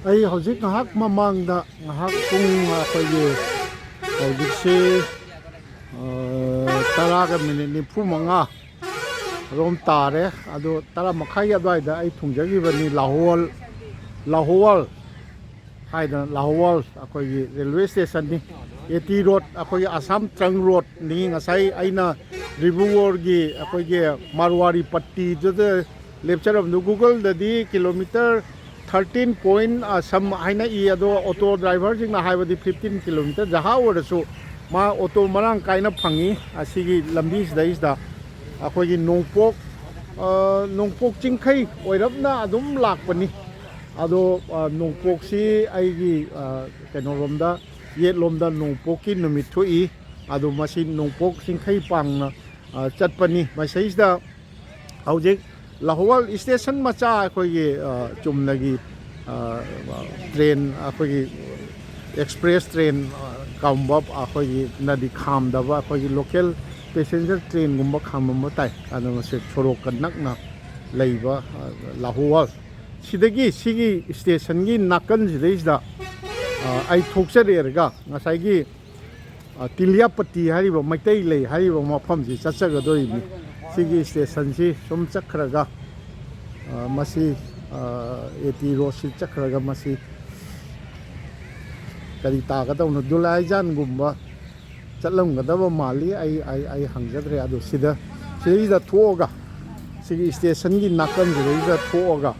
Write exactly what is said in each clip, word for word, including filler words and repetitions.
ꯑꯩ ꯍꯧꯖꯤꯛ ꯉꯥꯏꯍꯥꯛ ꯃꯃꯥꯡꯗ, ꯉꯥꯏꯍꯥꯛ ꯄꯨꯡ ꯑꯩꯈꯣꯏꯒꯤ ꯍꯧꯖꯤꯛꯁꯤ, ꯑ, ꯇꯔꯥꯒ ꯃꯤꯅꯤꯠ ꯅꯤꯐꯨ ꯃꯉꯥ ꯔꯣꯝ ꯇꯥꯔꯦ꯫ ꯑꯗꯣ ꯇꯔꯥ ꯃꯈꯥꯏꯒꯤ ꯑꯗꯨꯋꯥꯏꯗ ꯑꯩ ꯊꯨꯡꯖꯈꯤꯕꯅꯤ ꯂꯥꯍꯣꯜ, ꯂꯥꯍꯣꯋꯥꯜ ꯍꯥꯏꯗꯅ, ꯂꯥꯍꯣꯋꯥꯜ ꯑꯩꯈꯣꯏꯒꯤ ꯔꯦꯜꯋꯦ ꯁ꯭ꯇꯦꯁꯟꯅꯤ꯫ ꯑꯦ ꯇꯤ ꯔꯣꯗ, ꯑꯩꯈꯣꯏꯒꯤ ꯑꯁꯥꯝ ꯇ꯭ꯔꯪ ꯔꯣꯗꯅꯤ꯫ ꯉꯁꯥꯏ ꯑꯩꯅ ꯗꯤꯕ꯭ꯔꯨꯒꯔꯒꯤ ꯑꯩꯈꯣꯏꯒꯤ ꯃꯥꯔꯋꯥꯔꯤ ꯄꯠꯇꯤꯗꯨꯗ ꯂꯦꯞꯆꯔꯝꯕꯗꯨ, ꯒꯨꯒꯜꯗꯗꯤ ꯀꯤꯂꯣꯃꯤꯇꯔ ꯊꯥꯔꯇꯤꯟ ꯄꯣꯏꯟ ꯁꯝ ꯍꯥꯏꯅ ꯏ, ꯑꯗꯣ ꯑꯣꯇꯣ ꯗ꯭ꯔꯥꯏꯚꯔꯁꯤꯡꯅ ꯍꯥꯏꯕꯗꯤ ꯐꯤꯐꯇꯤꯟ ꯀꯤꯂꯣꯃꯤꯇꯔ ꯖꯍꯥ ꯑꯣꯏꯔꯁꯨ ꯃꯥ ꯑꯣꯇꯣ ꯃꯔꯥꯡ ꯀꯥꯏꯅ ꯐꯪꯉꯤ꯫ ꯑꯁꯤꯒꯤ ꯂꯝꯕꯤꯁꯤꯗꯩꯁꯤꯗ ꯑꯩꯈꯣꯏꯒꯤ ꯅꯣꯡꯄꯣꯛ, ꯑ, ꯅꯣꯡꯄꯣꯛ ꯆꯤꯡꯈꯩ ꯑꯣꯏꯔꯞꯅ ꯑꯗꯨꯝ ꯂꯥꯛꯄꯅꯤ꯫ ꯑꯗꯣ, ꯑ, ꯅꯣꯡꯄꯣꯛꯁꯤ ꯑꯩꯒꯤ, ꯑ, ꯀꯩꯅꯣꯔꯣꯝꯗ, ꯌꯦꯠꯂꯣꯝꯗ ꯅꯣꯡꯄꯣꯛꯀꯤ ꯅꯨꯃꯤꯠ ꯊꯣꯛꯏ꯫ ꯑꯗꯣ ꯃꯁꯤ ꯅꯣꯡꯄꯣꯛ ꯆꯤꯡꯈꯩ ꯄꯥꯡꯅ, ꯑ, ꯆꯠꯄꯅꯤ꯫ ꯃꯁꯤꯗꯩꯁꯤꯗ ꯍꯧꯖꯤꯛ ꯂꯥꯍꯣꯋꯥꯜ ꯁ꯭ꯇꯦꯁꯟ ꯃꯆꯥ ꯑꯩꯈꯣꯏꯒꯤ, ꯑ, ꯆꯨꯝꯅꯒꯤ, ꯑ, ꯇ꯭ꯔꯦꯟ, ꯑꯩꯈꯣꯏꯒꯤ ꯑꯦꯛꯁꯄ꯭ꯔꯦꯁ ꯇ꯭ꯔꯦꯟ, ꯑ, ꯀꯝꯕ ꯑꯩꯈꯣꯏꯒꯤ ꯅꯗꯤ ꯈꯥꯝꯗꯕ, ꯑꯩꯈꯣꯏꯒꯤ ꯂꯣꯀꯦꯜ ꯄꯦꯁꯦꯟꯖꯔ ꯇ꯭ꯔꯦꯟꯒꯨꯝꯕ ꯈꯥꯝꯃꯝꯕ ꯇꯥꯏ꯫ ꯑꯗꯣ ꯃꯁꯤ ꯁꯣꯔꯣꯛꯀ ꯅꯛꯅ ꯂꯩꯕ, ꯑ, ꯂꯥꯍꯣꯋꯥꯜ꯫ ꯁꯤꯗꯒꯤ, ꯁꯤꯒꯤ ꯁ꯭ꯇꯦꯁꯟꯒꯤ ꯅꯥꯀꯟꯁꯤꯗꯩꯁꯤꯗ, ꯑ, ꯑꯩ ꯊꯣꯛꯆꯔꯦꯔꯒ ꯉꯁꯥꯏꯒꯤ, ꯑ, ꯇꯤꯂꯤꯌꯥꯄꯇꯤ ꯍꯥꯏꯔꯤꯕ ꯃꯩꯇꯩ ꯂꯩ ꯍꯥꯏꯔꯤꯕ ꯃꯐꯝꯁꯤ ꯆꯠꯆꯒꯗꯧꯔꯤꯕꯅꯤ꯫ ꯁꯤꯒꯤ ꯁ꯭ꯇꯦꯁꯟꯁꯤ ꯁꯨꯝ ꯆꯠꯈ꯭ꯔꯒ, ꯑ, ꯃꯁꯤ, ꯑ, ꯑꯦ ꯇꯤ ꯔꯣꯗꯁꯤ ꯆꯠꯈ꯭ꯔꯒ ꯃꯁꯤ ꯀꯔꯤ ꯇꯥꯒꯗꯧꯅꯣ? ꯗꯨꯂꯥꯏꯖꯥꯟꯒꯨꯝꯕ ꯆꯠꯂꯝꯒꯗꯕ ꯃꯥꯜꯂꯤ꯫ ꯑꯩ, ꯑꯩ, ꯑꯩ ꯍꯪꯖꯗ꯭ꯔꯦ꯫ ꯑꯗꯣ ꯁꯤꯗ, ꯁꯤꯗꯩꯁꯤꯗ ꯊꯣꯛꯑꯒ, ꯁꯤꯒꯤ ꯁ꯭ꯇꯦꯁꯟꯒꯤ ꯅꯥꯀꯟꯁꯤꯗꯩꯁꯤꯗ ꯊꯣꯛꯑꯒ,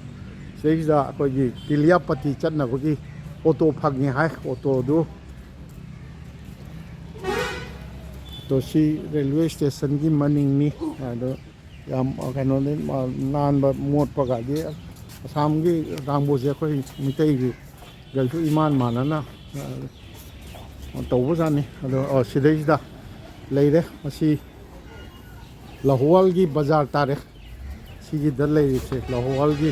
ꯁꯤꯗꯩꯁꯤꯗ ꯑꯩꯈꯣꯏꯒꯤ ꯇꯤꯂꯤꯌꯥꯄꯇꯤ ꯆꯠꯅꯕꯒꯤ ꯑꯣꯇꯣ ꯐꯪꯉꯦ ꯍꯥꯏ꯫ ꯑꯣꯇꯣꯗꯨ, ꯑꯣꯇꯣ ꯁꯤ ꯔꯦꯜꯋꯦ ꯁ꯭ꯇꯦꯁꯟꯒꯤ ꯃꯅꯤꯡꯅꯤ꯫ ꯑꯗꯣ ꯌꯥꯝ, ꯑ, ꯀꯩꯅꯣꯅꯤ, ꯑ, ꯅꯥꯟꯕ ꯃꯣꯠꯄꯒꯗꯤ꯫ ꯑꯁꯥꯝꯒꯤ ꯔꯥꯝꯕꯣꯁꯦ ꯑꯩꯈꯣꯏ ꯃꯤꯇꯩꯒꯤ ꯒꯁꯨ ꯏꯃꯥꯟ ꯃꯥꯟꯅꯅ, ꯑ, ꯇꯧꯕꯖꯥꯠꯅꯤ꯫ ꯑꯗꯣ, ꯑ, ꯁꯤꯗꯩꯁꯤꯗ ꯂꯩꯔꯦ꯫ ꯃꯁꯤ ꯂꯥꯍꯣꯋꯥꯜꯒꯤ ꯕꯖꯥꯔ ꯇꯥꯔꯦ꯫ ꯁꯤꯒꯤꯗ ꯂꯩꯔꯤꯁꯦ ꯂꯥꯍꯣꯋꯥꯜꯒꯤ,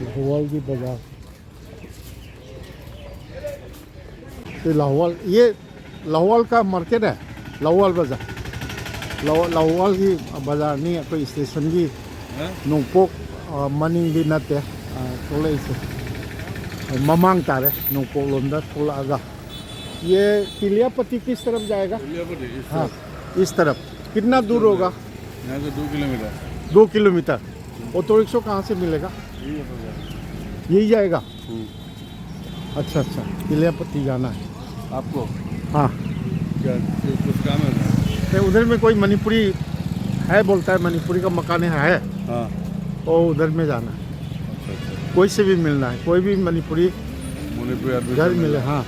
ꯂꯥꯍꯣꯋꯥꯜꯒꯤ ꯕꯖꯥꯔ꯫ ꯁꯤ ꯂꯥꯍꯣꯋꯥꯜ, ꯌꯦ ꯂꯥꯍꯣꯋꯥꯜ ꯀꯥ ꯃꯥꯔꯀꯦꯠ ꯍꯦ, ꯂꯥꯍꯣꯋꯥꯜ ꯕꯖꯥꯔ꯫ ꯂꯥꯍꯣ-, ꯂꯥꯍꯣꯋꯥꯜꯒꯤ ꯕꯖꯥꯔꯅꯤ ꯑꯩꯈꯣꯏ ꯁ꯭ꯇꯦꯁꯟꯒꯤ ꯅꯣꯡꯄꯣꯛ, ꯑ, ꯃꯅꯤꯡꯗꯤ ꯅꯠꯇꯦ, ꯑ, ꯊꯣꯛꯂꯛꯏꯁꯦ꯫ ꯃꯃꯥꯡ ꯇꯥꯔꯦ, ꯅꯣꯡꯄꯣꯛꯂꯣꯝꯗ ꯊꯣꯛꯂꯛꯑꯒ꯫ ये तिलियापति किस तरफ जाएगा? तिलियापति, इस हाँ, तरफ। इस तरफ। कितना दूर होगा? यहाँ से दो किलोमीटर। दो किलोमीटर। ऑटो रिक्शा कहाँ से मिलेगा? यही है। यही जाएगा? हम्म। अच्छा, अच्छा, तिलियापति जाना है। आपको? हाँ। क्या, कुछ काम है? नहीं, उधर में कोई मणिपुरी है बोलता है, मणिपुरी का मकान है। हाँ। वो उधर में जाना है। अच्छा, अच्छा। कोई से भी मिलना है, कोई भी मणिपुरी मणिपुरी आदमी घर से मिले, मिलना है। हाँ। हाँ।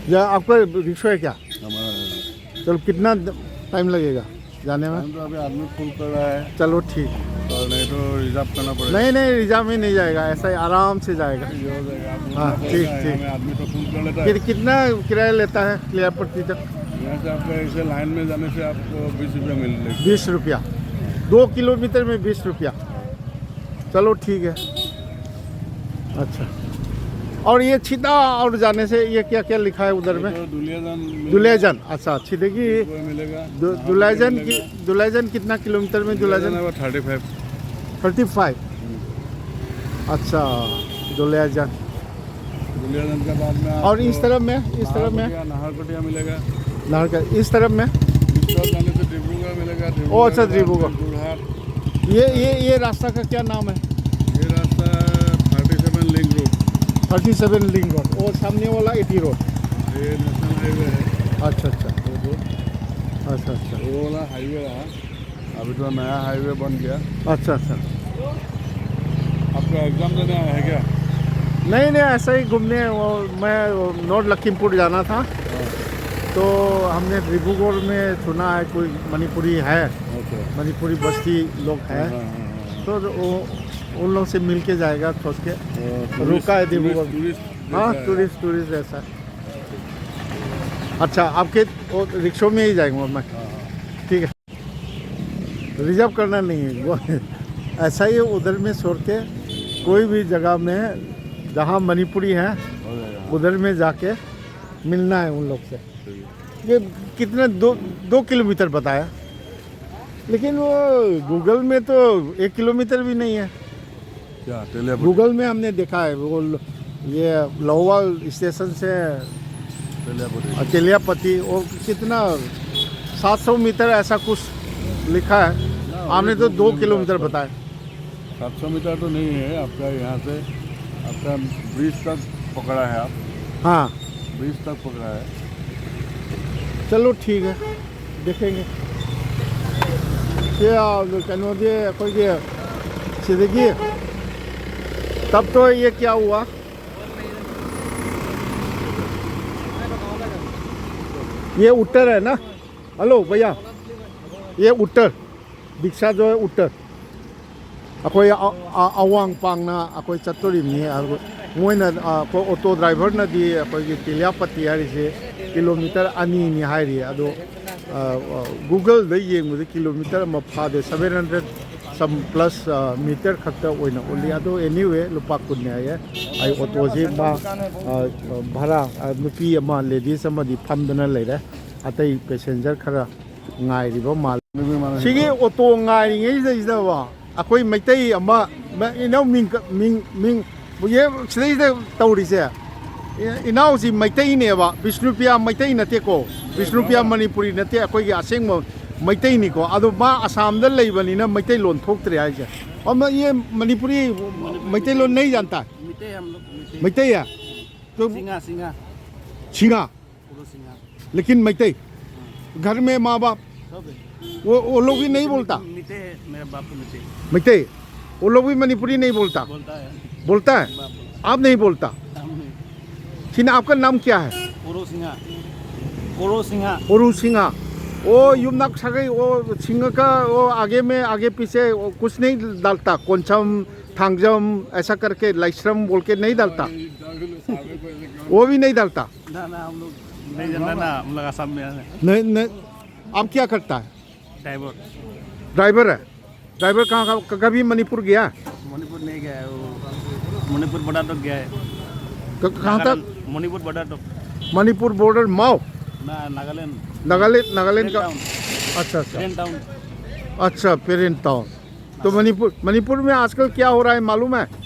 या आपका रिक्शा है क्या? हमारा है। चलो, कितना टाइम लगेगा जाने में? टाइम तो अभी आदमी फुल कर रहा है। चलो, ठीक। तो नहीं तो रिजर्व करना पड़ेगा। नहीं, नहीं, रिजर्व ही नहीं जाएगा, ऐसा ही आराम से जाएगा। ये हो जाएगा, आप हाँ, बोलना ठीक, पड़ेगा, ठीक। यहाँ में आदमी तो फुल कर लेता है। कितना किराया लेता है क्लियापति तक? यहाँ से आपको ऐसे लाइन में जाने से आपको बीस रुपया मिल लेगा। बीस रुपया, दो किलोमीटर में बीस रुपया। चलो, ठीक है। अच्छा, और ये छिदा और जाने से ये क्या क्या लिखा है उधर में? तो दुलियाजान मिल- दुलियाजान, अच्छा, छिदे की वो मिलेगा। दु-, हाँ, दुलियाजान मिलेगा। की, दुलियाजान कितना किलोमीटर में दुलियाजान? दुलियाजान है वो थर्टी फाइव। Thirty five. अच्छा, दुलियाजान। दुलियाजान के बाद में और आपको इस तरफ में, इस तरफ में? नाहरकटिया, नाहरकटिया मिलेगा। नाहरकटिया, इस तरफ में? इस तरफ जाने से डिब्रूगढ़ मिलेगा, ओ, अच्छा, डिब्रूगढ़, डिब्रूगढ़। जोरहाट। ये, ये, ये रास्ता का क्या नाम है? ये रास्ता thirty seven link road. Thirty seven link road, और सामने वाला एटी रोड। ये नेशनल हाईवे है। अच्छा, अच्छा। वो रोड। अच्छा, अच्छा। वो वाला हाईवे रहा, अभी तो नया हाईवे बन गया। अच्छा, अच्छा। आपका एग्जाम देने आया है क्या? नहीं, नहीं, ऐसा ही घूमने। वो, मैं वो नॉर्थ लखीमपुर जाना था, हाँ। तो हमने डिब्रूगढ़ में सुना है कोई मणिपुरी है, अच्छा। मणिपुरी बस्ती लोग हैं। हाँ, हाँ, हाँ, हाँ। तो वो, उन लोग से मिल के जाएगा सोच के तो रुका है टूरिस्ट, डिब्रूगढ़। टूरिस्ट, टूरिस्ट हाँ, जैसा है। टूरिस्ट, टूरिस्ट जैसा। अच्छा, आपके वो रिक्शा में ही जाएंगे मैं। हाँ, हाँ। ठीक है। रिजर्व करना नहीं है, वो ऐसा ही है, उधर में छोड़ के कोई भी जगह में जहाँ मणिपुरी है, हो जाएगा। उधर में जाके मिलना है उन लोग से। सही है। ये कितने, दो, दो किलोमीटर बताया? लेकिन वो गूगल में तो एक किलोमीटर भी नहीं है। क्या तेलियापट्टी? गूगल में हमने देखा है, वो ल- ये लोहवाल स्टेशन से तेलियापट्टी। तेलियापति, वो कितना, सात सौ मीटर ऐसा कुछ लिखा है। आपने तो दो किलोमीटर बताया। सात सौ मीटर तो नहीं है आपका, यहाँ से आपका ब्रिज तक पकड़ा है आप। हाँ, ब्रिज तक पकड़ा है। चलो ठीक है, देखेंगे। ये, आ, ꯀꯩꯅꯣꯗꯤ ꯑꯩꯈꯣꯏꯒꯤ ꯁꯤꯗꯒꯤ, तब तो ये क्या हुआ? ये उत्तर है ना? हेलो भैया, ये उत्तर, दीक्षा जो है उत्तर, ꯑꯩꯈꯣꯏ ꯑ- ꯑ- ꯑꯋꯥꯡ ꯄꯥꯡꯅ ꯑꯩꯈꯣꯏ ꯆꯠꯇꯣꯔꯤꯕꯅꯤ꯫ ꯑꯗꯨ ꯃꯣꯏꯅ, ꯑ, ꯑꯩꯈꯣꯏ ꯑꯣꯇꯣ ꯗ꯭ꯔꯥꯏꯚꯔꯅꯗꯤ ꯑꯩꯈꯣꯏꯒꯤ ꯇꯦꯂꯤꯌꯥꯄꯇꯤ ꯍꯥꯏꯔꯤꯁꯦ ꯀꯤꯂꯣꯃꯤꯇꯔ ꯑꯅꯤꯅꯤ ꯍꯥꯏꯔꯤ꯫ ꯑꯗꯣ, ꯑ, ꯑ, ꯒꯨꯒꯜꯗ ꯌꯦꯡꯕꯗ ꯀꯤꯂꯣꯃꯤꯇꯔ ꯑꯃ ꯐꯥꯗꯦ, ꯁꯕꯦꯟ ꯍꯟꯗ꯭ꯔꯦꯠ ꯁꯝ ꯄ꯭ꯂꯁ, ꯑ, ꯃꯤꯇꯔ ꯈꯛꯇ ꯑꯣꯏꯅ ꯎꯠꯂꯤ꯫ ꯑꯗꯣ ꯑꯦꯅꯤꯋꯦ, ꯂꯨꯄꯥ ꯀꯨꯟꯅꯤ ꯍꯥꯏꯌꯦ꯫ ꯑꯩ ꯑꯣꯇꯣꯁꯤ ꯃꯥ, ꯑ, ꯚꯔꯥ, ꯑ, ꯅꯨꯄꯤ ꯑꯃ, ꯂꯦꯗꯤꯁ ꯑꯃꯗꯤ ꯐꯝꯗꯅ ꯂꯩꯔꯦ꯫ ꯑꯇꯩ ꯄꯦꯁꯦꯟꯖꯔ ꯈꯔ ꯉꯥꯏꯔꯤꯕ ꯃꯥꯜꯂꯦ꯫ ꯁꯤꯒꯤ ꯑꯣꯇꯣ ꯉꯥꯏꯔꯤꯉꯩꯁꯤꯗꯩꯁꯤꯗꯕꯣ, ꯑꯩꯈꯣꯏ ꯃꯩꯇꯩ ꯑꯃ, ꯃ- ꯏꯅꯥꯎ ꯃꯤꯡ ꯀ- ꯃꯤꯡ ꯃꯤꯡ ꯌꯦ- ꯁꯤꯗꯩꯁꯤꯗ ꯇꯧꯔꯤꯁꯦ, ꯏ- ꯏꯅꯥꯎꯁꯤ ꯃꯩꯇꯩꯅꯦꯕ, ꯕꯤꯁꯅꯨꯄ꯭ꯔꯤꯌꯥ ꯃꯩꯇꯩ ꯅꯠꯇꯦꯀꯣ, ꯕꯤꯁꯅꯨꯄ꯭ꯔꯤꯌꯥ ꯃꯅꯤꯄꯨꯔꯤ ꯅꯠꯇꯦ, ꯑꯩꯈꯣꯏꯒꯤ ꯑꯁꯦꯡꯕ ꯃꯩꯇꯩꯅꯤꯀꯣ꯫ ꯑꯗꯣ ꯃꯥ ꯑꯁꯥꯝꯗ ꯂꯩꯕꯅꯤꯅ ꯃꯩꯇꯩꯂꯣꯟ ꯊꯣꯛꯇ꯭ꯔꯦ ꯍꯥꯏꯁꯦ꯫ ꯑꯃ ꯌꯦ ꯃꯅꯤꯄꯨꯔꯤ ꯃꯩꯇꯩꯂꯣꯟ ꯅꯩ ꯖꯥꯟꯇꯥ? ꯃꯩꯇꯩ ꯍꯝ ꯂꯣꯒ ꯃꯩꯇꯩ ꯃꯩꯇꯩ ꯌꯥ? ꯁꯤꯡꯉꯥ ꯁꯤꯡꯉꯥ ꯁꯤꯡꯉꯥ, ꯄꯨꯔꯣ ꯁꯤꯡꯉꯥ लेकिन मइतई, घर में माँ बाप, सब है। वो वो लोग भी नहीं बोलता? मीठे है, मेरा बाप को मीठे मइतई, वो लोग भी मणिपुरी नहीं बोलता? बोलता है। बोलता है? बाप बोलता आप नहीं बोलता? है। हम नहीं। ठीक है, आपका नाम क्या है? पोरो सिंहा। पोरो सिंहा। ओरू सिंहा। वो युमनाक सगई, वो सिंह का वो आगे में, आगे पीछे वो कुछ नहीं डालता? कोंचम, थांगजम, ऐसा करके लाइश्रम बोल के नहीं डालता? वो भी नहीं डालता? ना ना, हम लोग नहीं जानना ना, हम लोग आसाम में आए हैं। नहीं, नहीं। आप क्या करता है? ड्राइवर। ड्राइवर है। ड्राइवर कहाँ का? कभी मणिपुर गया? मणिपुर नहीं गया है वो। मणिपुर बॉर्डर तक गया है। क- कहाँ तक? मणिपुर बॉर्डर तक। मणिपुर बॉर्डर माओ, ना, नागालैंड। नागालैंड, नागालैंड का। टाउन। अच्छा, अच्छा। Train town. अच्छा, पेरेंट टाउन। तो मणिपुर, मणिपुर में आजकल क्या हो रहा है मालूम है?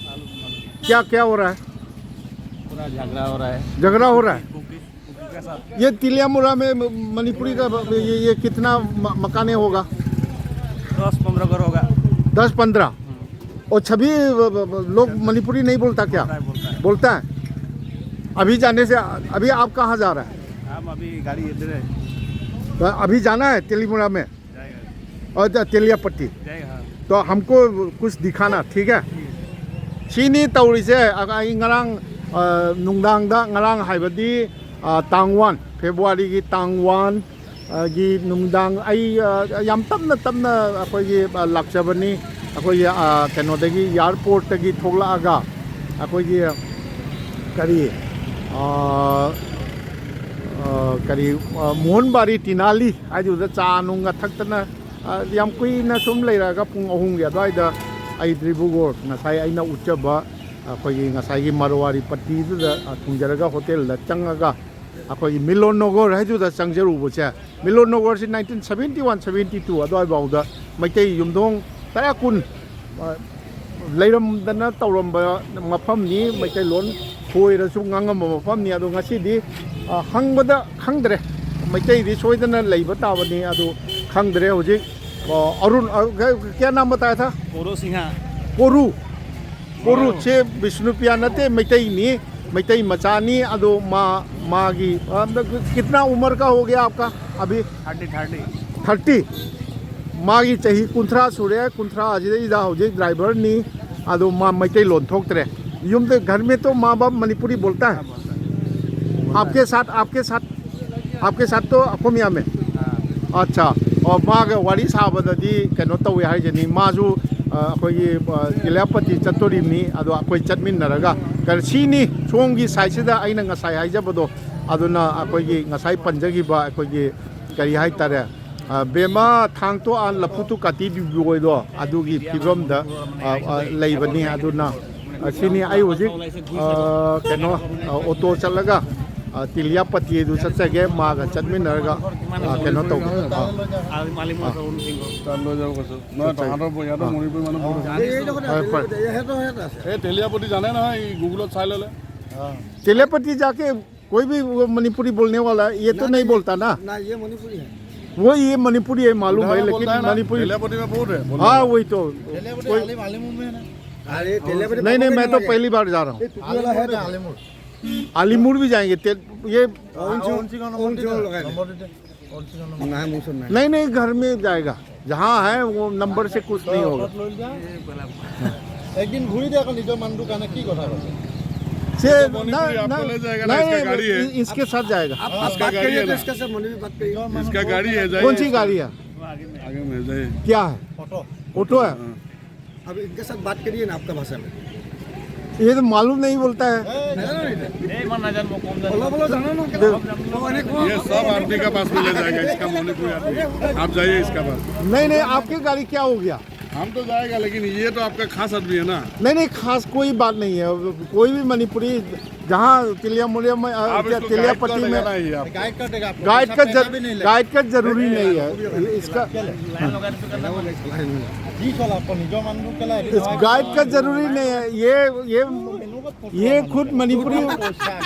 क्या क्या हो रहा है? पूरा झगड़ा हो रहा है। झगड़ा हो रहा है? कुकी, कुकी का साथ। ये तिलियामुरा में म- मणिपुरी का ब- ये, ये कितना म- मकाने होगा? दस पंद्रह घर होगा। दस पन्द्रह। और सभी ब- ब- ब- लोग मणिपुरी नहीं बोलता क्या? बोलता है, बोलता है। बोलता है। अभी जाने से, अभी आप कहाँ जा रहा है? हम अभी गाड़ी इधर है। तो अभी जाना है तिलियामुरा में? जाएगा। और तेलियापट्टी। जाएगा, हाँ। तो हमको कुछ दिखाना, ठीक है? ꯁꯤꯅꯤ ꯇꯧꯔꯤꯁꯦ꯫ ꯑ, ꯑꯩ ꯉꯔꯥꯡ, ꯑ, ꯅꯨꯡꯗꯥꯡꯗ, ꯉꯔꯥꯡ ꯍꯥꯏꯕꯗꯤ, ꯑ, ꯇꯥꯡ ꯋꯥꯟ, ꯐꯦꯕ꯭ꯔꯨꯋꯥꯔꯤꯒꯤ ꯇꯥꯡ ꯋꯥꯟ, ꯑ, ꯒꯤ ꯅꯨꯡꯗꯥꯡ ꯑꯩ, ꯑ, ꯌꯥꯝ ꯇꯞꯅ ꯇꯞꯅ ꯑꯩꯈꯣꯏꯒꯤ, ꯑ, ꯂꯥꯛꯆꯕꯅꯤ꯫ ꯑꯩꯈꯣꯏꯒꯤ, ꯑ, ꯀꯩꯅꯣꯗꯒꯤ, ꯑꯦꯌꯥꯔꯄꯣꯔꯠꯇꯒꯤ ꯊꯣꯛꯂꯛꯑꯒ ꯑꯩꯈꯣꯏꯒꯤ ꯀꯔꯤ, ꯑ, ꯑ, ꯀꯔꯤ, ꯑ, ꯃꯣꯍꯟꯕꯥꯔꯤ ꯇꯤꯅꯥꯂꯤ ꯍꯥꯏꯗꯨꯗ ꯆꯥ ꯅꯨꯡꯒ ꯊꯛꯇꯅ, ꯑ, ꯌꯥꯝ ꯀꯨꯏꯅ ꯁꯨꯝ ꯂꯩꯔꯛꯑꯒ ꯄꯨꯡ ꯑꯍꯨꯝꯒꯤ ꯑꯗꯨꯋꯥꯏꯗ ꯑꯩ ꯗ꯭ꯔꯤꯕꯨꯒꯣꯔ, ꯉꯁꯥꯏ ꯑꯩꯅ ꯎꯠꯆꯕ ꯑꯩꯈꯣꯏꯒꯤ ꯉꯁꯥꯏꯒꯤ ꯃꯔꯋꯥꯔꯤ ꯄꯠꯇꯤꯗꯨꯗ, ꯑ, ꯊꯨꯡꯖꯔꯒ ꯍꯣꯇꯦꯜꯗ ꯆꯪꯉꯒ ꯑꯩꯈꯣꯏꯒꯤ ꯃꯤꯂꯣꯟ ꯅꯣꯒꯔ ꯍꯥꯏꯗꯨꯗ ꯆꯪꯖꯔꯨꯕꯁꯦ, ꯃꯤꯂꯣꯟ ꯅꯣꯒꯔꯁꯤ nineteen seventy one seventy two ꯑꯗꯨꯋꯥꯏꯐꯥꯎꯗ ꯃꯩꯇꯩ ꯌꯨꯝꯊꯣꯡ ꯇꯔꯥ ꯀꯨꯟ, ꯑ, ꯂꯩꯔꯝꯗꯅ ꯇꯧꯔꯝꯕ ꯃꯐꯝꯅꯤ꯫ ꯃꯩꯇꯩꯂꯣꯟ ꯈꯣꯏꯔꯁꯨ ꯉꯥꯡꯉꯝꯕ ꯃꯐꯝꯅꯤ꯫ ꯑꯗꯣ ꯉꯁꯤꯗꯤ, ꯑ, ꯍꯪꯕꯗ ꯈꯪꯗ꯭ꯔꯦ꯫ ꯃꯩꯇꯩꯗꯤ ꯁꯣꯏꯗꯅ ꯂꯩꯕ ꯇꯥꯕꯅꯤ꯫ ꯑꯗꯨ ꯈꯪꯗ꯭ꯔꯦ ꯍꯧꯖꯤꯛ꯫ ꯑ, ꯑꯔꯨꯟ, ꯑ, ꯀꯌꯥ ꯅꯥꯝ ꯕꯇꯥꯌꯥ ꯊꯥ? ꯀꯣꯔꯨ ꯁꯤꯡꯍ꯫ ꯀꯣꯔꯨ꯫ ꯀꯣꯔꯨ ꯁꯦ ꯕꯤꯁꯅꯨꯄ꯭ꯔꯤꯌꯥ ꯅꯠꯇꯦ, ꯃꯩꯇꯩꯅꯤ꯫ ꯃꯩꯇꯩ ꯃꯆꯥꯅꯤ꯫ ꯑꯗꯣ ꯃꯥ, ꯃꯥꯒꯤ, ꯑ, कितना उम्र का हो गया आपका अभी? Thirty, thirty. थर्टी। ꯃꯥꯒꯤ ꯆꯍꯤ ꯀꯨꯟꯊ꯭ꯔꯥ ꯁꯨꯔꯦ꯫ ꯀꯨꯟꯊ꯭ꯔꯥ ꯑꯁꯤꯗꯩꯗ ꯍꯧꯖꯤꯛ ꯗ꯭ꯔꯥꯏꯚꯔꯅꯤ꯫ ꯑꯗꯣ ꯃꯥ ꯃꯩꯇꯩꯂꯣꯟ ꯊꯣꯛꯇ꯭ꯔꯦ꯫ ꯌꯨꯝꯗ, घर में तो माँ बाप मणिपुरी बोलता है? आपके साथ, आपके साथ, आपके साथ तो ꯑꯩꯈꯣꯏ ꯃꯌꯥꯝ ꯑꯠꯆꯥ꯫ ꯑꯣ, ꯃꯥꯒ ꯋꯥꯔꯤ ꯁꯥꯕꯗꯗꯤ ꯀꯩꯅꯣ ꯇꯧꯋꯦ ꯍꯥꯏꯖꯅꯤ꯫ ꯃꯥꯁꯨ, ꯑ, ꯑꯩꯈꯣꯏꯒꯤ, ꯑ, ꯇꯤꯂꯥꯄꯇꯤ ꯆꯠꯇꯣꯔꯤꯕꯅꯤ꯫ ꯑꯗꯣ ꯑꯩꯈꯣꯏ ꯆꯠꯃꯤꯟꯅꯔꯒ, ꯀꯩꯅꯣ, ꯁꯤꯅꯤ ꯁꯣꯝꯒꯤ ꯁꯥꯏꯠꯁꯤꯗ ꯑꯩꯅ ꯉꯁꯥꯏ ꯍꯥꯏꯖꯕꯗꯣ꯫ ꯑꯗꯨꯅ ꯑꯩꯈꯣꯏꯒꯤ ꯉꯁꯥꯏ ꯄꯟꯖꯈꯤꯕ ꯑꯩꯈꯣꯏꯒꯤ, ꯀꯔꯤ ꯍꯥꯏꯇꯥꯔꯦ, ꯑ, ꯕꯦꯃꯥ ꯊꯥꯡꯇꯣ ꯑꯥꯟ ꯂꯐꯨꯇꯨ ꯀꯥꯇꯤ ꯕꯤꯕꯣꯏꯗꯣ ꯑꯗꯨꯒꯤ ꯐꯤꯕꯝꯗ, ꯑ, ꯑ, ꯂꯩꯕꯅꯤ꯫ ꯑꯗꯨꯅ, ꯑ, ꯁꯤꯅꯤ ꯑꯩ ꯍꯧꯖꯤꯛ, ꯑ, ꯀꯩꯅꯣ, ꯑ, ꯑꯣꯇꯣ ꯆꯠꯂꯒ, ꯑ, ꯇꯤꯂꯤꯌꯥꯄꯇꯤ ꯑꯗꯨ ꯆꯠꯆꯒꯦ, ꯃꯥꯒ ꯆꯠꯃꯤꯟꯅꯔꯒ, ꯑ, ꯀꯩꯅꯣ ꯇꯧꯒꯦ꯫ ꯑ, ꯑ꯫ ꯆꯠꯂꯣ, ꯌꯥꯎ ꯀꯩꯁꯨ꯫ ꯅꯣꯏ ꯆꯠꯆꯒꯦ꯫ ꯇꯣꯉꯥꯟ ꯇꯣꯉꯥꯟ ꯌꯥꯗ ꯑ꯫ ꯃꯅꯤꯄꯨꯔꯤ ꯃꯅꯤꯄꯨꯔ꯫ ꯐꯔꯦ, ꯐꯔꯦ꯫ এই তেলিয়াপতি জানে নহয়, এই গুগলত চাই ল'লে। তেলিয়াপতি যাকে कोई भी वो मणिपुरी बोलने वाला है, ये तो नहीं बोलता ना। ना, ये मणिपुरी है। वो ये मणिपुरी है, मालूम है, लेकिन मणिपुरी। तेलियापति में बहुत है बोलने वाला। हाँ, वही तो। कोई, अरे, तेलियापति नहीं, नहीं, मैं तो पहली बार जा रहा हूँ। ये टुकड़ा है ना। आलिमुर भी जाएंगे। ते-, ये नहीं, नहीं, घर में जाएगा। जहाँ है, वो नंबर से कुछ नहीं होगा। একদিন ঘূৰি দিয়া আকৌ নিজৰ মানুহটোৰ কাৰণে কি কথা কৈছে? से, ना, ना, नहीं, इसके साथ जाएगा। इसका गाड़ी है ना। इसका गाड़ी है, जाइए। कौन सी गाड़ी है? आगे में जाइए। क्या है? ऑटो। ऑटो है? हाँ। अब इनके साथ बात करिए ना आपका भाषा में। ये तो मालूम नहीं बोलता है। ये सब आदमी का पास में ले जाएगा, इसका मणिपुरी आदमी। आप जाइए इसका पास। नहीं, नहीं, आपकी गाड़ी क्या हो गया? हम तो जाएगा, लेकिन ये तो आपका खास आदमी है ना। नहीं, नहीं, खास कोई बात नहीं है। कोई भी मणिपुरी जहाँ तिलिया मुलिया में, अ, आप इसको गाइड कर तेलियापति में देगा ना, ये आपको। गाइड कर देगा आपको, गाइड का पैसा जर-, भी नहीं लगेगा। गाइड का जरूरी नहीं है। इसका, हाँ। इस गाइड का जरूरी नहीं है। ये, ये, ये खुद मणिपुरी,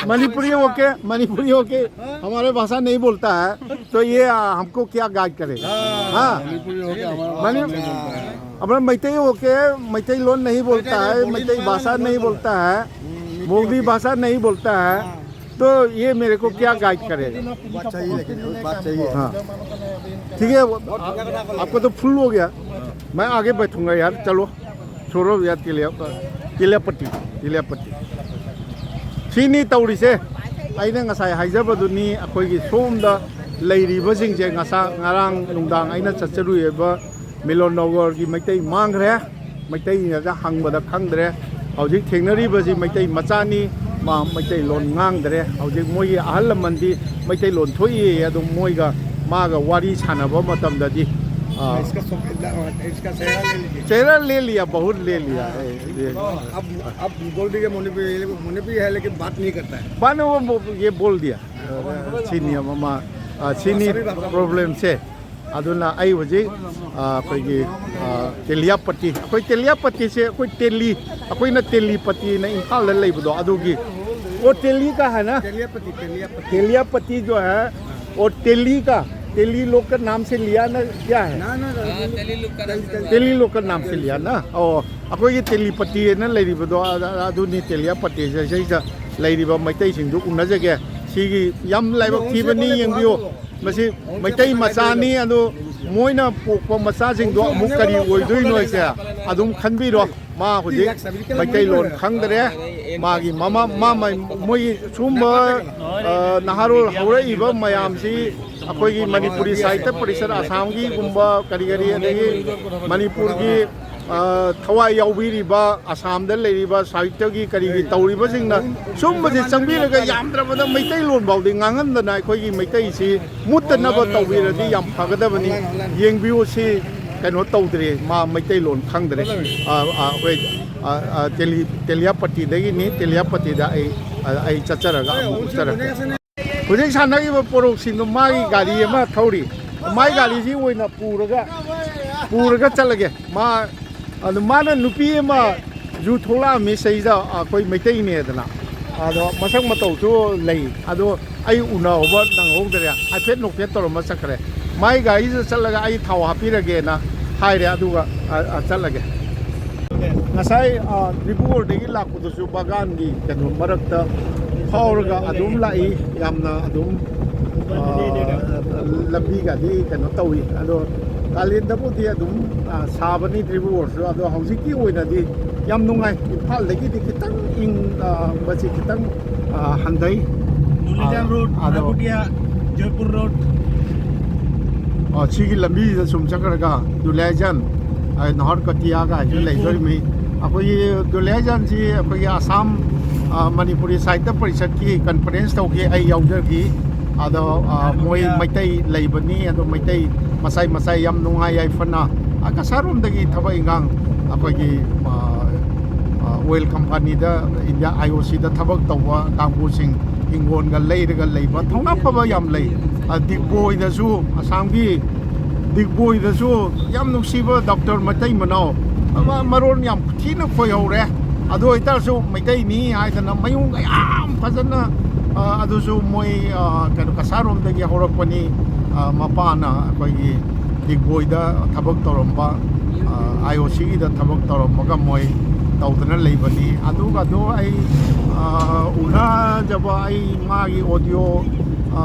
मणिपुरी होके, मणिपुरी होके हमारे भाषा नहीं बोलता है, तो ये, आ, हमको क्या गाइड करेगा? हाँ। मणिपुरी होके हमारा भाषा नहीं बोलता है। अपना मैतेई होके मैतेई लोन नहीं बोलता है, मैतेई भाषा नहीं बोलता है, मोगली भाषा नहीं बोलता है, तो ये मेरे को क्या गाइड करेगा? बात सही है, लेकिन बात सही है। हाँ, ठीक है, वो आ-, आपका तो फुल हो गया, मैं आगे बैठूंगा यार। चलो, छोड़ो यार, तेलिया, तेलियापति, तेलियापति। ꯁꯤꯅꯤ ꯇꯧꯔꯤꯁꯦ꯫ ꯑꯩꯅ ꯉꯁꯥꯏ ꯍꯥꯏꯖꯕꯗꯨꯅꯤ, ꯑꯩꯈꯣꯏꯒꯤ ꯁꯣꯝꯗ ꯂꯩꯔꯤꯕꯁꯤꯡꯁꯦ ꯉꯁꯥ-, ꯉꯔꯥꯡ ꯅꯨꯡꯗꯥꯡ ꯑꯩꯅ ꯆꯠꯆꯔꯨꯏꯕ ꯃꯤꯂꯣꯟ ꯅꯒꯔꯒꯤ ꯃꯩꯇꯩ ꯃꯥꯡꯈ꯭ꯔꯦ꯫ ꯃꯩꯇꯩꯅꯗ ꯍꯪꯕꯗ ꯈꯪꯗ꯭ꯔꯦ꯫ ꯍꯧꯖꯤꯛ ꯊꯦꯡꯅꯔꯤꯕꯁꯤ ꯃꯩꯇꯩ ꯃꯆꯥꯅꯤ, ꯃꯥ ꯃꯩꯇꯩꯂꯣꯟ ꯉꯥꯡꯗ꯭ꯔꯦ꯫ ꯍꯧꯖꯤꯛ ꯃꯣꯏꯒꯤ ꯑꯍꯜ ꯂꯃꯟꯗꯤ ꯃꯩꯇꯩꯂꯣꯟ ꯊꯣꯛꯏ, ꯑꯗꯨꯝ ꯃꯣꯏꯒ ꯃꯥꯒ ꯋꯥꯔꯤ ꯁꯥꯟꯅꯕ ꯃꯇꯝꯗꯗꯤ हाँ। इसका सब, इसका चेहरा ले लीजिए। चेहरा ले लिया, बहुत ले लिया। हाँ। ये, ये। अब, अब बोल दीजिए, मुनि भी, मुनि भी है, लेकिन बात नहीं करता है। माने वो, वो ये बोल दिया, ꯁꯤꯅꯤ ꯑꯃ, ꯃꯥ, ꯁꯤꯅꯤ ꯄ꯭ꯔꯣꯕ꯭ꯂꯦꯝꯁꯦ꯫ ꯑꯗꯨꯅ ꯑꯩ ꯍꯧꯖꯤꯛ, ꯑꯩꯈꯣꯏꯒꯤ, ꯇꯦꯂꯤꯌꯥꯄꯇꯤ, ꯑꯩꯈꯣꯏ ꯇꯦꯂꯤꯌꯥꯄꯇꯤꯁꯦ ꯑꯩꯈꯣꯏ ꯇꯦꯂꯤ, ꯑꯩꯈꯣꯏꯅ ꯇꯦꯂꯤꯄꯇꯤꯅ ꯏꯝꯐꯥꯜꯗ ꯂꯩꯕꯗꯣ ꯑꯗꯨꯒꯤ, वो तेली का है ना? तेलियापति, तेलियापति। तेलियापति जो है, और तेली का, तेली लोग का नाम से लिया ना, क्या है? ना, ना, ना, हाँ, तेली लोग का नाम से लिया। तेली लोग का नाम से लिया ना? ꯑꯣ, ꯑꯩꯈꯣꯏꯒꯤ ꯇꯦꯂꯤꯄꯇꯤ ꯍꯥꯏꯅ ꯂꯩꯔꯤꯕꯗꯣ, ꯑ-, ꯑ-, ꯑꯗꯨꯅꯤ ꯇꯦꯂꯤꯌꯥꯄꯇꯤꯁꯦ꯫ ꯁꯤꯗ ꯂꯩꯔꯤꯕ ꯃꯩꯇꯩꯁꯤꯡꯗꯨ ꯎꯅꯖꯒꯦ꯫ ꯁꯤꯒꯤ ꯌꯥꯝ ꯂꯥꯏꯕꯛ ꯊꯤꯕꯅꯤ, ꯌꯦꯡꯕꯤꯌꯨ꯫ ꯃꯁꯤ ꯃꯩꯇꯩ ꯃꯆꯥꯅꯤ, ꯑꯗꯣ ꯃꯣꯏꯅ ꯄꯣꯛꯄ ꯃꯆꯥꯁꯤꯡꯗꯣ ꯑꯃꯨꯛ ꯀꯔꯤ ꯑꯣꯏꯗꯣꯏꯅꯣ ꯍꯥꯏꯁꯦ ꯑꯗꯨꯝ ꯈꯟꯕꯤꯔꯣ꯫ ꯃꯥ ꯍꯧꯖꯤꯛ ꯃꯩꯇꯩꯂꯣꯟ ꯈꯪꯗ꯭ꯔꯦ꯫ ꯃꯥꯒꯤ ꯃꯃꯥ, ꯃꯥ, ꯃꯥ, ꯃꯣꯏꯒꯤ ꯁꯨꯝꯕ, ꯑ, ꯅꯍꯥꯔꯣꯜ ꯍꯧꯔꯛꯏꯕ ꯃꯌꯥꯝꯁꯤ ꯑꯩꯈꯣꯏꯒꯤ ꯃꯅꯤꯄꯨꯔꯤ ꯁꯥꯍꯤꯇ꯭ꯌ ꯄꯔꯤꯁꯠ ꯑꯁꯥꯝꯒꯤꯒꯨꯝꯕ ꯀꯔꯤ ꯀꯔꯤ, ꯑꯗꯒꯤ ꯃꯅꯤꯄꯨꯔꯒꯤ, ꯑ, ꯊꯋꯥꯏ ꯌꯥꯎꯕꯤꯔꯤꯕ ꯑꯁꯥꯝꯗ ꯂꯩꯔꯤꯕ ꯁꯥꯍꯤꯇ꯭ꯌꯒꯤ ꯀꯔꯤꯒꯤ ꯇꯧꯔꯤꯕꯁꯤꯡꯅ ꯁꯨꯝꯕꯁꯦ ꯆꯪꯕꯤꯔꯒ ꯌꯥꯝꯗ꯭ꯔꯕꯗ ꯃꯩꯇꯩꯂꯣꯟ ꯐꯥꯎꯗꯤ ꯉꯥꯡꯍꯟꯗꯅ ꯑꯩꯈꯣꯏꯒꯤ ꯃꯩꯇꯩꯁꯤ ꯃꯨꯠꯇꯅꯕ ꯇꯧꯕꯤꯔꯗꯤ ꯌꯥꯝ ꯐꯒꯗꯕꯅꯤ꯫ ꯌꯦꯡꯕꯤꯌꯨ, ꯁꯤ ꯀꯩꯅꯣ ꯇꯧꯗ꯭ꯔꯦ, ꯃꯥ ꯃꯩꯇꯩꯂꯣꯟ ꯈꯪꯗ꯭ꯔꯦ꯫ ꯑ, ꯑ, ꯑꯩꯈꯣꯏ, ꯑ, ꯑ, ꯇꯦꯂꯤ-, ꯇꯦꯂꯤꯌꯥꯄꯇꯤꯗꯒꯤꯅꯤ꯫ ꯇꯦꯂꯤꯌꯥꯄꯇꯤꯗ ꯑꯩ, ꯑ, ꯑꯩ ꯆꯠꯆꯔꯒ ꯑꯃꯨꯛ ꯎꯠꯆꯔꯛꯀꯦ꯫ ꯍꯧꯖꯤꯛ ꯁꯥꯟꯅꯔꯤꯕ ꯄꯣꯔꯣꯛꯁꯤꯡꯗꯣ ꯃꯥꯒꯤ ꯒꯥꯔꯤ ꯑꯃ ꯊꯧꯔꯤ꯫ ꯃꯥꯏ ꯒꯥꯔꯤꯁꯤ ꯑꯣꯏꯅ ꯄꯨꯔꯒ, ꯄꯨꯔꯒ ꯆꯠꯂꯒꯦ꯫ ꯃꯥ, ꯑꯗꯨ ꯃꯥꯅ ꯅꯨꯄꯤ ꯑꯃ ꯌꯨ ꯊꯣꯛꯂꯛꯑꯝꯃꯤ ꯁꯤꯗꯩꯗ, ꯑꯩꯈꯣꯏ ꯃꯩꯇꯩꯅꯦꯗꯅ꯫ ꯑꯗꯣ ꯃꯁꯛ ꯃꯇꯧꯁꯨ ꯂꯩ꯫ ꯑꯗꯣ ꯑꯩ ꯎꯅꯍꯧꯕ ꯅꯪꯍꯧꯗ꯭ꯔꯦ꯫ ꯍꯥꯏꯐꯦꯠ ꯅꯣꯛꯐꯦꯠ ꯇꯧꯔꯝꯃ ꯆꯠꯈ꯭ꯔꯦ꯫ ꯃꯥꯏ ꯒꯥꯔꯤꯁꯤꯗ ꯆꯠꯂꯒ ꯑꯩ ꯊꯥꯎ ꯍꯥꯞꯄꯤꯔꯒꯦꯅ ꯍꯥꯏꯔꯦ꯫ ꯑꯗꯨꯒ, ꯑ, ꯑ, ꯆꯠꯂꯒꯦ꯫ ꯉꯁꯥꯏ, ꯑ, ꯗꯤꯕ꯭ꯔꯨꯒꯔꯗꯒꯤ ꯂꯥꯛꯄꯗꯁꯨ ꯕꯥꯒꯥꯟꯒꯤ ꯀꯩꯅꯣ ꯃꯔꯛꯇ ꯐꯥꯎꯔꯒ ꯑꯗꯨꯝ ꯂꯥꯛꯏ꯫ ꯌꯥꯝꯅ ꯑꯗꯨꯝ, ꯑ, ꯂꯝꯕꯤꯒꯗꯤ ꯀꯩꯅꯣ ꯇꯧꯏ꯫ ꯑꯗꯣ ꯀꯥꯂꯦꯟꯗꯕꯨꯗꯤ ꯑꯗꯨꯝ, ꯑ, ꯁꯥꯕꯅꯤ ꯗꯤꯕ꯭ꯔꯨꯒꯔꯁꯨ꯫ ꯑꯗꯣ ꯍꯧꯖꯤꯛꯀꯤ ꯑꯣꯏꯅꯗꯤ ꯌꯥꯝ ꯅꯨꯡꯉꯥꯏ꯫ ꯏꯝꯐꯥꯜꯗꯒꯤꯗꯤ ꯈꯤꯇꯪ ꯏꯪ, ꯑ, ꯃꯁꯤ ꯈꯤꯇꯪ, ꯑ, ꯍꯟꯊꯩ꯫ ꯅꯨꯂꯤꯖꯥꯡ ꯑ, ꯔꯣꯗ, ꯑꯗꯣ ꯅꯥꯀꯨꯇꯤꯌꯥ, ꯖꯣꯏꯄꯨꯔ ꯔꯣꯗ꯫ ꯑ, ꯁꯤꯒꯤ ꯂꯝꯕꯤꯁꯤꯗ ꯁꯨꯝ ꯆꯠꯈ꯭ꯔꯒ ꯗꯨꯂꯤꯌꯥꯖꯥꯟ, ꯑ, ꯅꯍꯔꯀꯇꯤꯌꯥꯒ ꯍꯥꯏꯁꯨ ꯂꯩꯗꯣꯔꯤꯃꯤ꯫ ꯑꯩꯈꯣꯏꯒꯤ ꯗꯨꯂꯤꯌꯥꯖꯥꯟꯁꯤ ꯑꯩꯈꯣꯏꯒꯤ ꯑꯁꯥꯝ, ꯑ, ꯃꯅꯤꯄꯨꯔꯤ ꯁꯥꯍꯤꯇ꯭ꯌ ꯄꯔꯤꯁꯠꯀꯤ ꯀꯟꯐꯔꯦꯟꯁ ꯇꯧꯈꯤ, ꯑꯩ ꯌꯥꯎꯖꯈꯤ꯫ ꯑꯗꯣ, ꯑ, ꯃꯣꯏ ꯃꯩꯇꯩ ꯂꯩꯕꯅꯤ, ꯑꯗꯣ ꯃꯩꯇꯩ ꯃꯁꯥꯏ ꯃꯁꯥꯏ ꯌꯥꯝ ꯅꯨꯡꯉꯥꯏ ꯌꯥꯏꯐꯅ, ꯑ, ꯀꯁꯥꯔꯣꯝꯗꯒꯤ ꯊꯕꯛ ꯏꯟꯈꯥꯡ ꯑꯩꯈꯣꯏꯒꯤ, ꯑ, ꯑ, ꯑꯣꯏꯜ ꯀꯝꯄꯅꯤꯗ, ꯏꯟꯗꯤꯌꯥ ꯑꯥꯏ ꯑꯣ ꯁꯤꯗ ꯊꯕꯛ ꯇꯧꯕ ꯀꯥꯡꯕꯨꯁꯤꯡ ꯍꯤꯡꯒꯣꯜꯒ ꯂꯩꯔꯒ ꯂꯩꯕ ꯊꯧꯅꯥ ꯐꯕ ꯌꯥꯝ ꯂꯩ꯫ ꯑ, ꯗꯤꯒꯕꯣꯏꯗꯁꯨ, ꯑꯁꯥꯝꯒꯤ ꯗꯤꯒꯕꯣꯏꯗꯁꯨ ꯌꯥꯝ ꯅꯨꯡꯁꯤꯕ ꯗꯣꯛꯇꯔ ꯃꯩꯇꯩ ꯃꯅꯥꯎ ꯑꯃ, ꯃꯔꯣꯟ ꯌꯥꯝ ꯊꯤꯅ ꯈꯣꯏꯍꯧꯔꯦ꯫ ꯑꯗꯨ ꯑꯣꯏꯇꯥꯔꯁꯨ ꯃꯩꯇꯩꯅꯤ ꯍꯥꯏꯗꯅ ꯃꯌꯨꯝꯒ ꯌꯥꯝ ꯐꯖꯅ, ꯑ, ꯑꯗꯨꯁꯨ ꯃꯣꯏ, ꯑ, ꯀꯩꯅꯣ, ꯀꯁꯥꯔꯣꯝꯗꯒꯤ ꯍꯧꯔꯛꯄꯅꯤ꯫ ꯑ, ꯃꯄꯥꯅ ꯑꯩꯈꯣꯏꯒꯤ ꯗꯤꯒꯕꯣꯏꯗ ꯊꯕꯛ ꯇꯧꯔꯝꯕ, ꯑ, ꯑꯥꯏ ꯑꯣ ꯁꯤꯒꯤꯗ ꯊꯕꯛ ꯇꯧꯔꯝꯃꯒ ꯃꯣꯏ ꯇꯧꯗꯅ ꯂꯩꯕꯅꯤ꯫ ꯑꯗꯨꯒ ꯑꯗꯨ ꯑꯩ, ꯑ, ꯎꯅꯖꯕ, ꯑꯩ ꯃꯥꯒꯤ ꯑꯣꯗꯤꯑꯣ, ꯑ,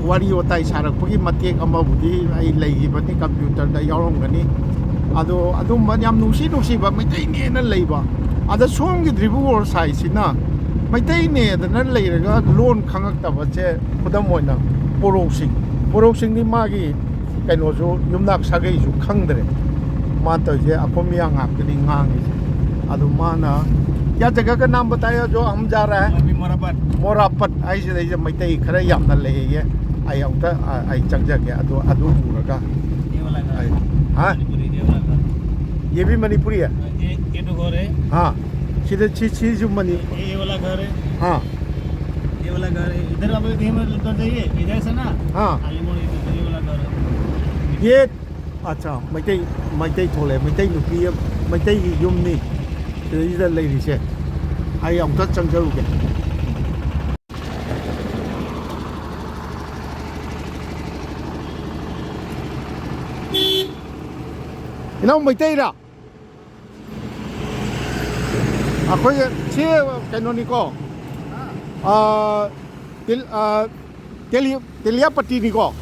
ꯋꯥꯔꯤ ꯋꯥꯇꯥꯏ ꯁꯥꯔꯛꯄꯒꯤ ꯃꯇꯦꯛ ꯑꯃꯕꯨꯗꯤ ꯑꯩ ꯂꯩꯈꯤꯕꯅꯤ, ꯀꯝꯄ꯭ꯌꯨꯇꯔꯗ ꯌꯥꯎꯔꯝꯒꯅꯤ꯫ ꯑꯗꯣ ꯑꯗꯨꯝꯕ ꯌꯥꯝ ꯅꯨꯡꯁꯤ ꯅꯨꯡꯁꯤꯕ ꯃꯩꯇꯩꯅꯦꯅ ꯂꯩꯕ, ꯑꯗ ꯁꯣꯝꯒꯤ ꯗꯤꯕ꯭ꯔꯨꯒꯔ ꯁꯥꯏꯠꯁꯤꯅ ꯃꯩꯇꯩꯅꯦꯗꯅ ꯂꯩꯔꯒ ꯂꯣꯟ ꯈꯪꯉꯛꯇꯕꯁꯦ, ꯈꯨꯗꯝ ꯑꯣꯏꯅ ꯄꯣꯔꯣꯛꯁꯤꯡ, ꯄꯣꯔꯣꯛꯁꯤꯡꯗꯤ ꯃꯥꯒꯤ ꯀꯩꯅꯣꯁꯨ, ꯌꯨꯝꯅꯥꯛ ꯁꯥꯒꯩꯁꯨ ꯈꯪꯗ꯭ꯔꯦ꯫ ꯃꯥꯅ ꯇꯧꯔꯤꯁꯦ ꯑꯩꯈꯣꯏ ꯃꯤꯌꯥ ꯉꯥꯛꯇꯅꯤ ꯉꯥꯡꯉꯤꯁꯦ꯫ ꯑꯗꯨ ꯃꯥꯅ, "क्या जगह का नाम बताया जो हम जा रहा है?" अभी मोरापत। मोरापत ꯍꯥꯏꯁꯤꯗꯩꯁꯤꯗ ꯃꯩꯇꯩ ꯈꯔ ꯌꯥꯝꯅ ꯂꯩꯌꯦ꯫ ꯑꯩ ꯑꯃꯨꯛꯇ, ꯑ, ꯑꯩ ꯆꯪꯖꯒꯦ꯫ ꯑꯗꯨ, ꯑꯗꯨ ꯎꯔꯒ ये वाला घर। ꯑꯩ, ꯍꯥ? मणिपुरी, ये वाला घर। ये भी मणिपुरी है? ये, ये तो घर है। हाँ। सीधे सी, सी जो मणि- ये, ये वाला घर है। हाँ। ये वाला घर है। इधर अभी धीमे उतर जाइए, इधर से ना। हाँ। खाली मोड़ इधर से, ये वाला घर है। ये, अच्छा, ꯃꯩꯇꯩ, ꯃꯩꯇꯩ ꯊꯣꯛꯂꯛꯑꯦ꯫ ꯃꯩꯇꯩ ꯅꯨꯄꯤ ꯑꯃ, ꯃꯩꯇꯩꯒꯤ ꯌꯨꯝꯅꯤ ꯁꯤꯗꯩꯁꯤꯗ ꯂꯩꯔꯤꯁꯦ꯫ ꯑꯩ ꯑꯃꯨꯛꯇ ꯆꯪꯖꯔꯨꯒꯦ꯫ ꯏꯅꯥꯎ ꯃꯩꯇꯩꯔꯥ? ꯑꯩꯈꯣꯏ ꯁꯤ ꯀꯩꯅꯣꯅꯤꯀꯣ, ꯑꯥ, ꯇꯤꯜ-, ꯑꯥ, ꯇꯦꯂꯤ-, ꯇꯦꯂꯤꯌꯥꯄꯇꯤꯅꯤꯀꯣ꯫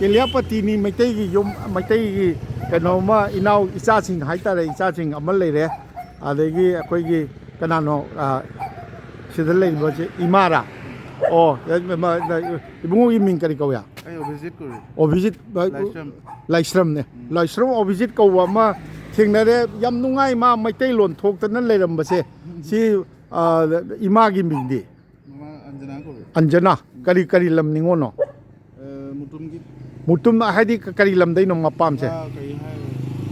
ꯇꯦꯂꯤꯌꯥꯄꯇꯤꯅꯤ, ꯃꯩꯇꯩꯒꯤ ꯌꯨꯝ, ꯃꯩꯇꯩꯒꯤ ꯀꯩꯅꯣꯝꯃ, ꯏꯅꯥꯎ ꯏꯆꯥꯁꯤꯡ ꯍꯥꯏꯇꯥꯔꯦ, ꯏꯆꯥꯁꯤꯡ ꯑꯃ ꯂꯩꯔꯦ꯫ ꯑꯗꯒꯤ ꯑꯩꯈꯣꯏꯒꯤ ꯀꯅꯥꯅꯣ, ꯑꯥ, ꯁꯤꯗ ꯂꯩꯔꯤꯕꯁꯦ ꯏꯃꯥꯔꯥ? ꯑꯣ, ꯏꯕꯨꯡꯉꯣꯒꯤ ꯃꯤꯡ ꯀꯔꯤ ꯀꯧꯏ? ꯑꯩ ꯑꯣꯕꯤꯖꯤꯠ ꯀꯧꯏ꯫ ꯑꯣꯕꯤꯖꯤꯠ, ꯂꯥꯏꯁ꯭ꯔꯝ꯫ ꯂꯥꯏꯁ꯭ꯔꯝꯅꯦ꯫ ꯎꯝ꯫ ꯂꯥꯏꯁ꯭ꯔꯝ ꯑꯣꯕꯤꯖꯤꯠ ꯀꯧꯕ ꯑꯃ ꯊꯦꯡꯅꯔꯦ꯫ ꯌꯥꯝ ꯅꯨꯡꯉꯥꯏ ꯃꯥ ꯃꯩꯇꯩꯂꯣꯟ ꯊꯣꯛꯇꯅ ꯂꯩꯔꯝꯕꯁꯦ꯫ ꯁꯤ, ꯑ, ꯏꯃꯥꯒꯤ ꯃꯤꯡꯗꯤ? ꯃꯃꯥ ꯑꯟꯖꯅꯥ ꯀꯧꯏ꯫ ꯑꯟꯖꯅꯥ? ꯎꯝ꯫ ꯀꯔꯤ, ꯀꯔꯤ ꯂꯝ ꯅꯤꯉꯣꯜꯅꯣ? ꯑ, ꯃꯨꯇꯨꯝꯒꯤ꯫ ꯃꯨꯇꯨꯝ ꯍꯥꯏꯗꯤ ꯀ-, ꯀꯔꯤ ꯂꯝꯗꯩꯅꯣ ꯃꯄꯥꯝꯁꯦ? ꯑꯥ, ꯀꯔꯤ ꯍꯥꯏ?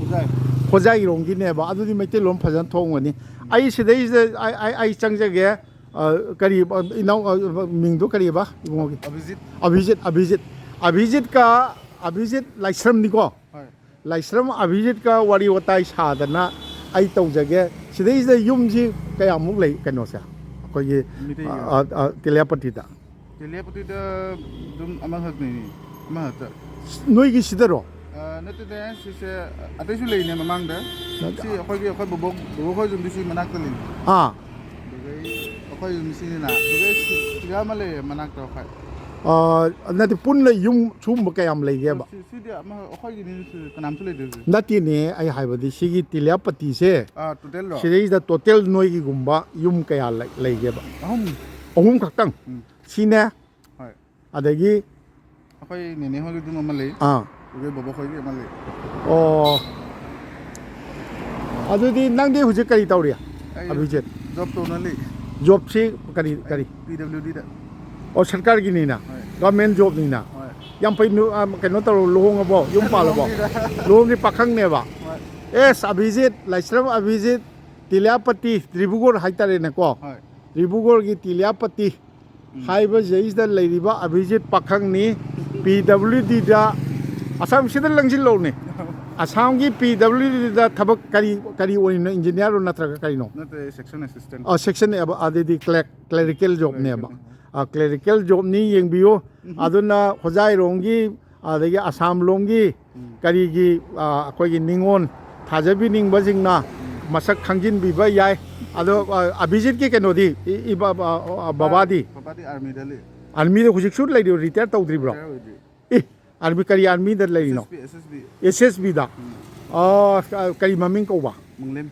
ꯈꯨꯖꯥꯏ꯫ ꯈꯣꯖꯥꯏꯔꯣꯝꯒꯤꯅꯦꯕ꯫ ꯑꯗꯨꯗꯤ ꯃꯩꯇꯩꯂꯣꯟ ꯐꯖꯅ ꯊꯣꯛꯑꯝꯒꯅꯤ꯫ ꯑꯩ ꯁꯤꯗꯩꯁꯤꯗ ꯑꯩ, ꯑꯩ, ꯑꯩ ꯆꯪꯖꯒꯦ꯫ ꯑ, ꯀꯔꯤ, ꯑ, ꯏꯅꯥꯎ, ꯑ, ꯃꯤꯡꯗꯣ ꯀꯔꯤꯕ ꯏꯕꯨꯡꯉꯣꯒꯤ? ꯑꯚꯤꯖꯤꯠ꯫ ꯑꯚꯤꯖꯤꯠ, ꯑꯚꯤꯖꯤꯠ, ꯑꯚꯤꯖꯤꯠꯀ, ꯑꯚꯤꯖꯤꯠ ꯂꯥꯏꯁ꯭ꯔꯝꯅꯤꯀꯣ? ꯍꯣꯏ꯫ ꯂꯥꯏꯁ꯭ꯔꯝ ꯑꯚꯤꯖꯤꯠꯀ ꯋꯥꯔꯤ ꯋꯥꯇꯥꯏ ꯁꯥꯗꯅ ꯑꯩ ꯇꯧꯖꯒꯦ꯫ ꯁꯤꯗꯩꯁꯤꯗ ꯌꯨꯝꯁꯤ ꯀꯌꯥꯃꯨꯛ ꯂꯩ ꯀꯩꯅꯣꯁꯦ, ꯑꯩꯈꯣꯏꯒꯤ, ꯃꯤꯇꯩꯒꯤ꯫ ꯑ, ꯑ, ꯇꯦꯂꯤꯌꯥꯄꯇꯤꯗ? ꯇꯦꯂꯤꯌꯥꯄꯇꯤꯗ ꯑꯗꯨꯝ ꯑꯃꯈꯛꯅꯤ, ꯑꯃꯈꯛꯇ꯫ ꯅꯣꯏꯒꯤ ꯁꯤꯗꯔꯣ? ꯑ, ꯅꯠꯇꯦꯗ, ꯁꯤꯁꯦ ꯑꯇꯩꯁꯨ ꯂꯩꯅꯦ ꯃꯃꯥꯡꯗ꯫ ꯅꯠꯇꯦ꯫ ꯁꯤ ꯑꯩꯈꯣꯏꯒꯤ, ꯑꯩꯈꯣꯏ ꯕꯣꯕꯣꯛ, ꯕꯣꯕꯣꯛ ꯍꯣꯏ ꯌꯨꯝꯗꯤ ꯁꯤ ꯃꯅꯥꯛꯇ ꯂꯩꯅꯤ꯫ ꯑꯥ꯫ ꯑꯗꯨꯗꯩ ꯑꯩꯈꯣꯏ ꯌꯨꯝ ꯁꯤꯅꯤꯅ꯫ ꯑꯗꯨꯗꯩ ꯁꯤ-, ꯁꯤꯗ ꯑꯃ ꯂꯩꯔꯦ ꯃꯅꯥꯛꯇ ꯑꯩꯈꯣꯏ꯫ ꯑ, ꯅꯠꯇꯦ, ꯄꯨꯟꯅ ꯌꯨꯝ ꯁꯨꯝꯕ ꯀꯌꯥꯝ ꯂꯩꯒꯦꯕ? ꯁꯤ-, ꯁꯤꯗꯤ ꯑꯃ ꯑꯩꯈꯣꯏꯒꯤꯅꯤ, ꯁꯤ ꯀꯅꯥꯝꯁꯨ ꯂꯩꯇꯦ ꯁꯤ꯫ ꯅꯠꯇꯦꯅꯦ, ꯑꯩ ꯍꯥꯏꯕꯗꯤ ꯁꯤꯒꯤ ꯇꯦꯂꯤꯌꯥꯄꯇꯤꯁꯦ, ꯑꯥ, ꯇꯣꯇꯦꯜꯔꯣ? ꯁꯤꯗꯩꯁꯤꯗ ꯇꯣꯇꯦꯜ ꯅꯣꯏꯒꯤ ꯒꯨꯝꯕ ꯌꯨꯝ ꯀꯌꯥ ꯂꯩ-, ꯂꯩꯒꯦꯕ? ꯑꯍꯨꯝ꯫ ꯑꯍꯨꯝ ꯈꯛꯇꯪ? ꯎꯝ꯫ ꯁꯤꯅꯦ? ꯍꯣꯏ꯫ ꯑꯗꯒꯤ ꯑꯩꯈꯣꯏ ꯅꯦꯅꯦ ꯍꯣꯏꯒꯤ ꯑꯗꯨꯝ ꯑꯃ ꯂꯩ꯫ ꯑꯥ꯫ ꯑꯗꯨꯒ ꯕꯣꯕꯣꯛ ꯍꯣꯏꯒꯤ ꯑꯃ ꯂꯩ꯫ ꯑꯣ꯫ ꯑꯗꯨꯗꯤ ꯅꯪꯗꯤ ꯍꯧꯖꯤꯛ ꯀꯔꯤ ꯇꯧꯔꯤ? ꯑꯩ ꯑꯚꯤꯖꯤꯠ꯫ ꯖꯣꯕ ꯇꯧꯅ ꯂꯩ꯫ ꯖꯣꯕꯁꯤ ꯀꯔꯤ, ꯀꯔꯤ? ꯄꯤ ꯗꯕ꯭ꯂꯤꯎ ꯗꯤꯗ꯫ ꯑꯣ, ꯁꯔꯀꯥꯔꯒꯤꯅꯤꯅ? ꯍꯣꯏ꯫ ꯒꯚꯔꯟꯃꯦꯟ ꯖꯣꯕꯅꯤꯅ? ꯍꯣꯏ꯫ ꯌꯥꯝ ꯐꯩ꯫ ꯅꯨ-, ꯑ, ꯀꯩꯅꯣ ꯇꯧꯔꯣ, ꯂꯨꯍꯣꯡꯉꯕꯣ? ꯌꯨꯝ ꯄꯥꯜꯂꯕꯣ? ꯂꯨꯍꯣꯡꯗ꯭ꯔꯤꯗ꯫ ꯂꯨꯍꯣꯡꯗ꯭ꯔꯤ, ꯄꯥꯈꯪꯅꯦꯕ? ꯍꯣꯏ꯫ ꯑꯦꯁ, ꯑꯚꯤꯖꯤꯠ, ꯂꯥꯏꯁ꯭ꯔꯝ ꯑꯚꯤꯖꯤꯠ, ꯇꯤꯂꯤꯌꯥꯄꯇꯤ, ꯗꯤꯕ꯭ꯔꯨꯒꯔ ꯍꯥꯏꯇꯥꯔꯦꯅꯦꯀꯣ? ꯍꯣꯏ꯫ ꯗꯤꯕ꯭ꯔꯨꯒꯔꯒꯤ ꯇꯤꯂꯤꯌꯥꯄꯇꯤ ꯎꯝ꯫ ꯍꯥꯏꯕ ꯁꯤꯗꯩꯁꯤꯗ ꯂꯩꯔꯤꯕ ꯑꯚꯤꯖꯤꯠ ꯄꯥꯈꯪꯅꯤ꯫ ꯄꯤ ꯗꯕ꯭ꯂꯤꯎ ꯗꯤꯗ, ꯑꯁꯥꯝꯁꯤꯗ ꯂꯪꯁꯤꯜꯂꯛꯎꯅꯦ꯫ ꯑꯁꯥꯝꯒꯤ ꯄꯤ ꯗꯕ꯭ꯂꯤꯎ ꯗꯤꯗ ꯊꯕꯛ ꯀꯔꯤ, ꯀꯔꯤ ꯑꯣꯏꯔꯤꯅꯣ? ꯏꯟꯖꯤꯅꯤꯌꯥꯔꯣ ꯅꯠꯇ꯭ꯔꯒ ꯀꯔꯤꯅꯣ? ꯅꯠꯇꯦ, ꯁꯦꯛꯁꯟ ꯑꯦꯁꯤꯁꯇꯦꯟ꯫ ꯑ, ꯁꯦꯛꯁꯟ ꯑꯦꯕ-, ꯑꯗꯩꯗꯤ ꯀ꯭ꯂꯦꯛ-, ꯀ꯭ꯂꯦꯔꯤꯀꯦꯜ ꯖꯣꯕꯅꯦꯕ꯫ ꯑ, ꯀ꯭ꯂꯦꯔꯤꯀꯦꯜ ꯖꯣꯕꯅꯤ, ꯌꯦꯡꯕꯤꯌꯨ꯫ ꯑꯗꯨꯅ ꯍꯣꯖꯥꯏꯔꯣꯝꯒꯤ, ꯑꯗꯒꯤ ꯑꯁꯥꯝꯂꯣꯝꯒꯤ, ꯎꯝ꯫ ꯀꯔꯤꯒꯤ, ꯑ, ꯑꯩꯈꯣꯏꯒꯤ ꯅꯤꯉꯣꯜ ꯊꯥꯖꯕꯤꯅꯤꯡꯕꯁꯤꯡꯅ ꯃꯁꯛ ꯈꯪꯖꯤꯟꯕꯤꯕ ꯌꯥꯏ꯫ ꯑꯗꯣ, ꯑ, ꯑꯚꯤꯖꯤꯠꯀꯤ ꯀꯩꯅꯣꯗꯤ, ꯏ-, ꯏ-, ꯕ-, ꯕ-, ꯑ, ꯕꯕꯥꯗꯤ? ꯕꯕꯥꯗꯤ ꯑꯥꯔꯃꯤꯗ ꯂꯩ꯫ ꯑꯥꯔꯃꯤꯗ ꯍꯧꯖꯤꯛꯁꯨ ꯂꯩꯔꯤꯕꯣ? ꯔꯤꯇꯥꯌꯔ ꯇꯧꯗ꯭ꯔꯤꯕ꯭ꯔꯣ? ꯔꯤꯇꯥꯌꯔ ꯑꯣꯏꯗ꯭ꯔꯤ꯫ ꯑꯦ, ꯑꯥꯔꯃꯤ ꯀꯔꯤ ꯑꯥꯔꯃꯤꯗ ꯂꯩꯔꯤꯅꯣ? ꯑꯦꯁ ꯑꯦꯁ ꯕꯤ, ꯑꯦꯁ ꯑꯦꯁ ꯕꯤ꯫ ꯑꯦꯁ ꯑꯦꯁ ꯕꯤꯗ? ꯎꯝ꯫ ꯑ, ꯀ-, ꯀꯔꯤ ꯃꯃꯤꯡ ꯀꯧꯕ? ꯃꯪꯂꯦꯝ꯫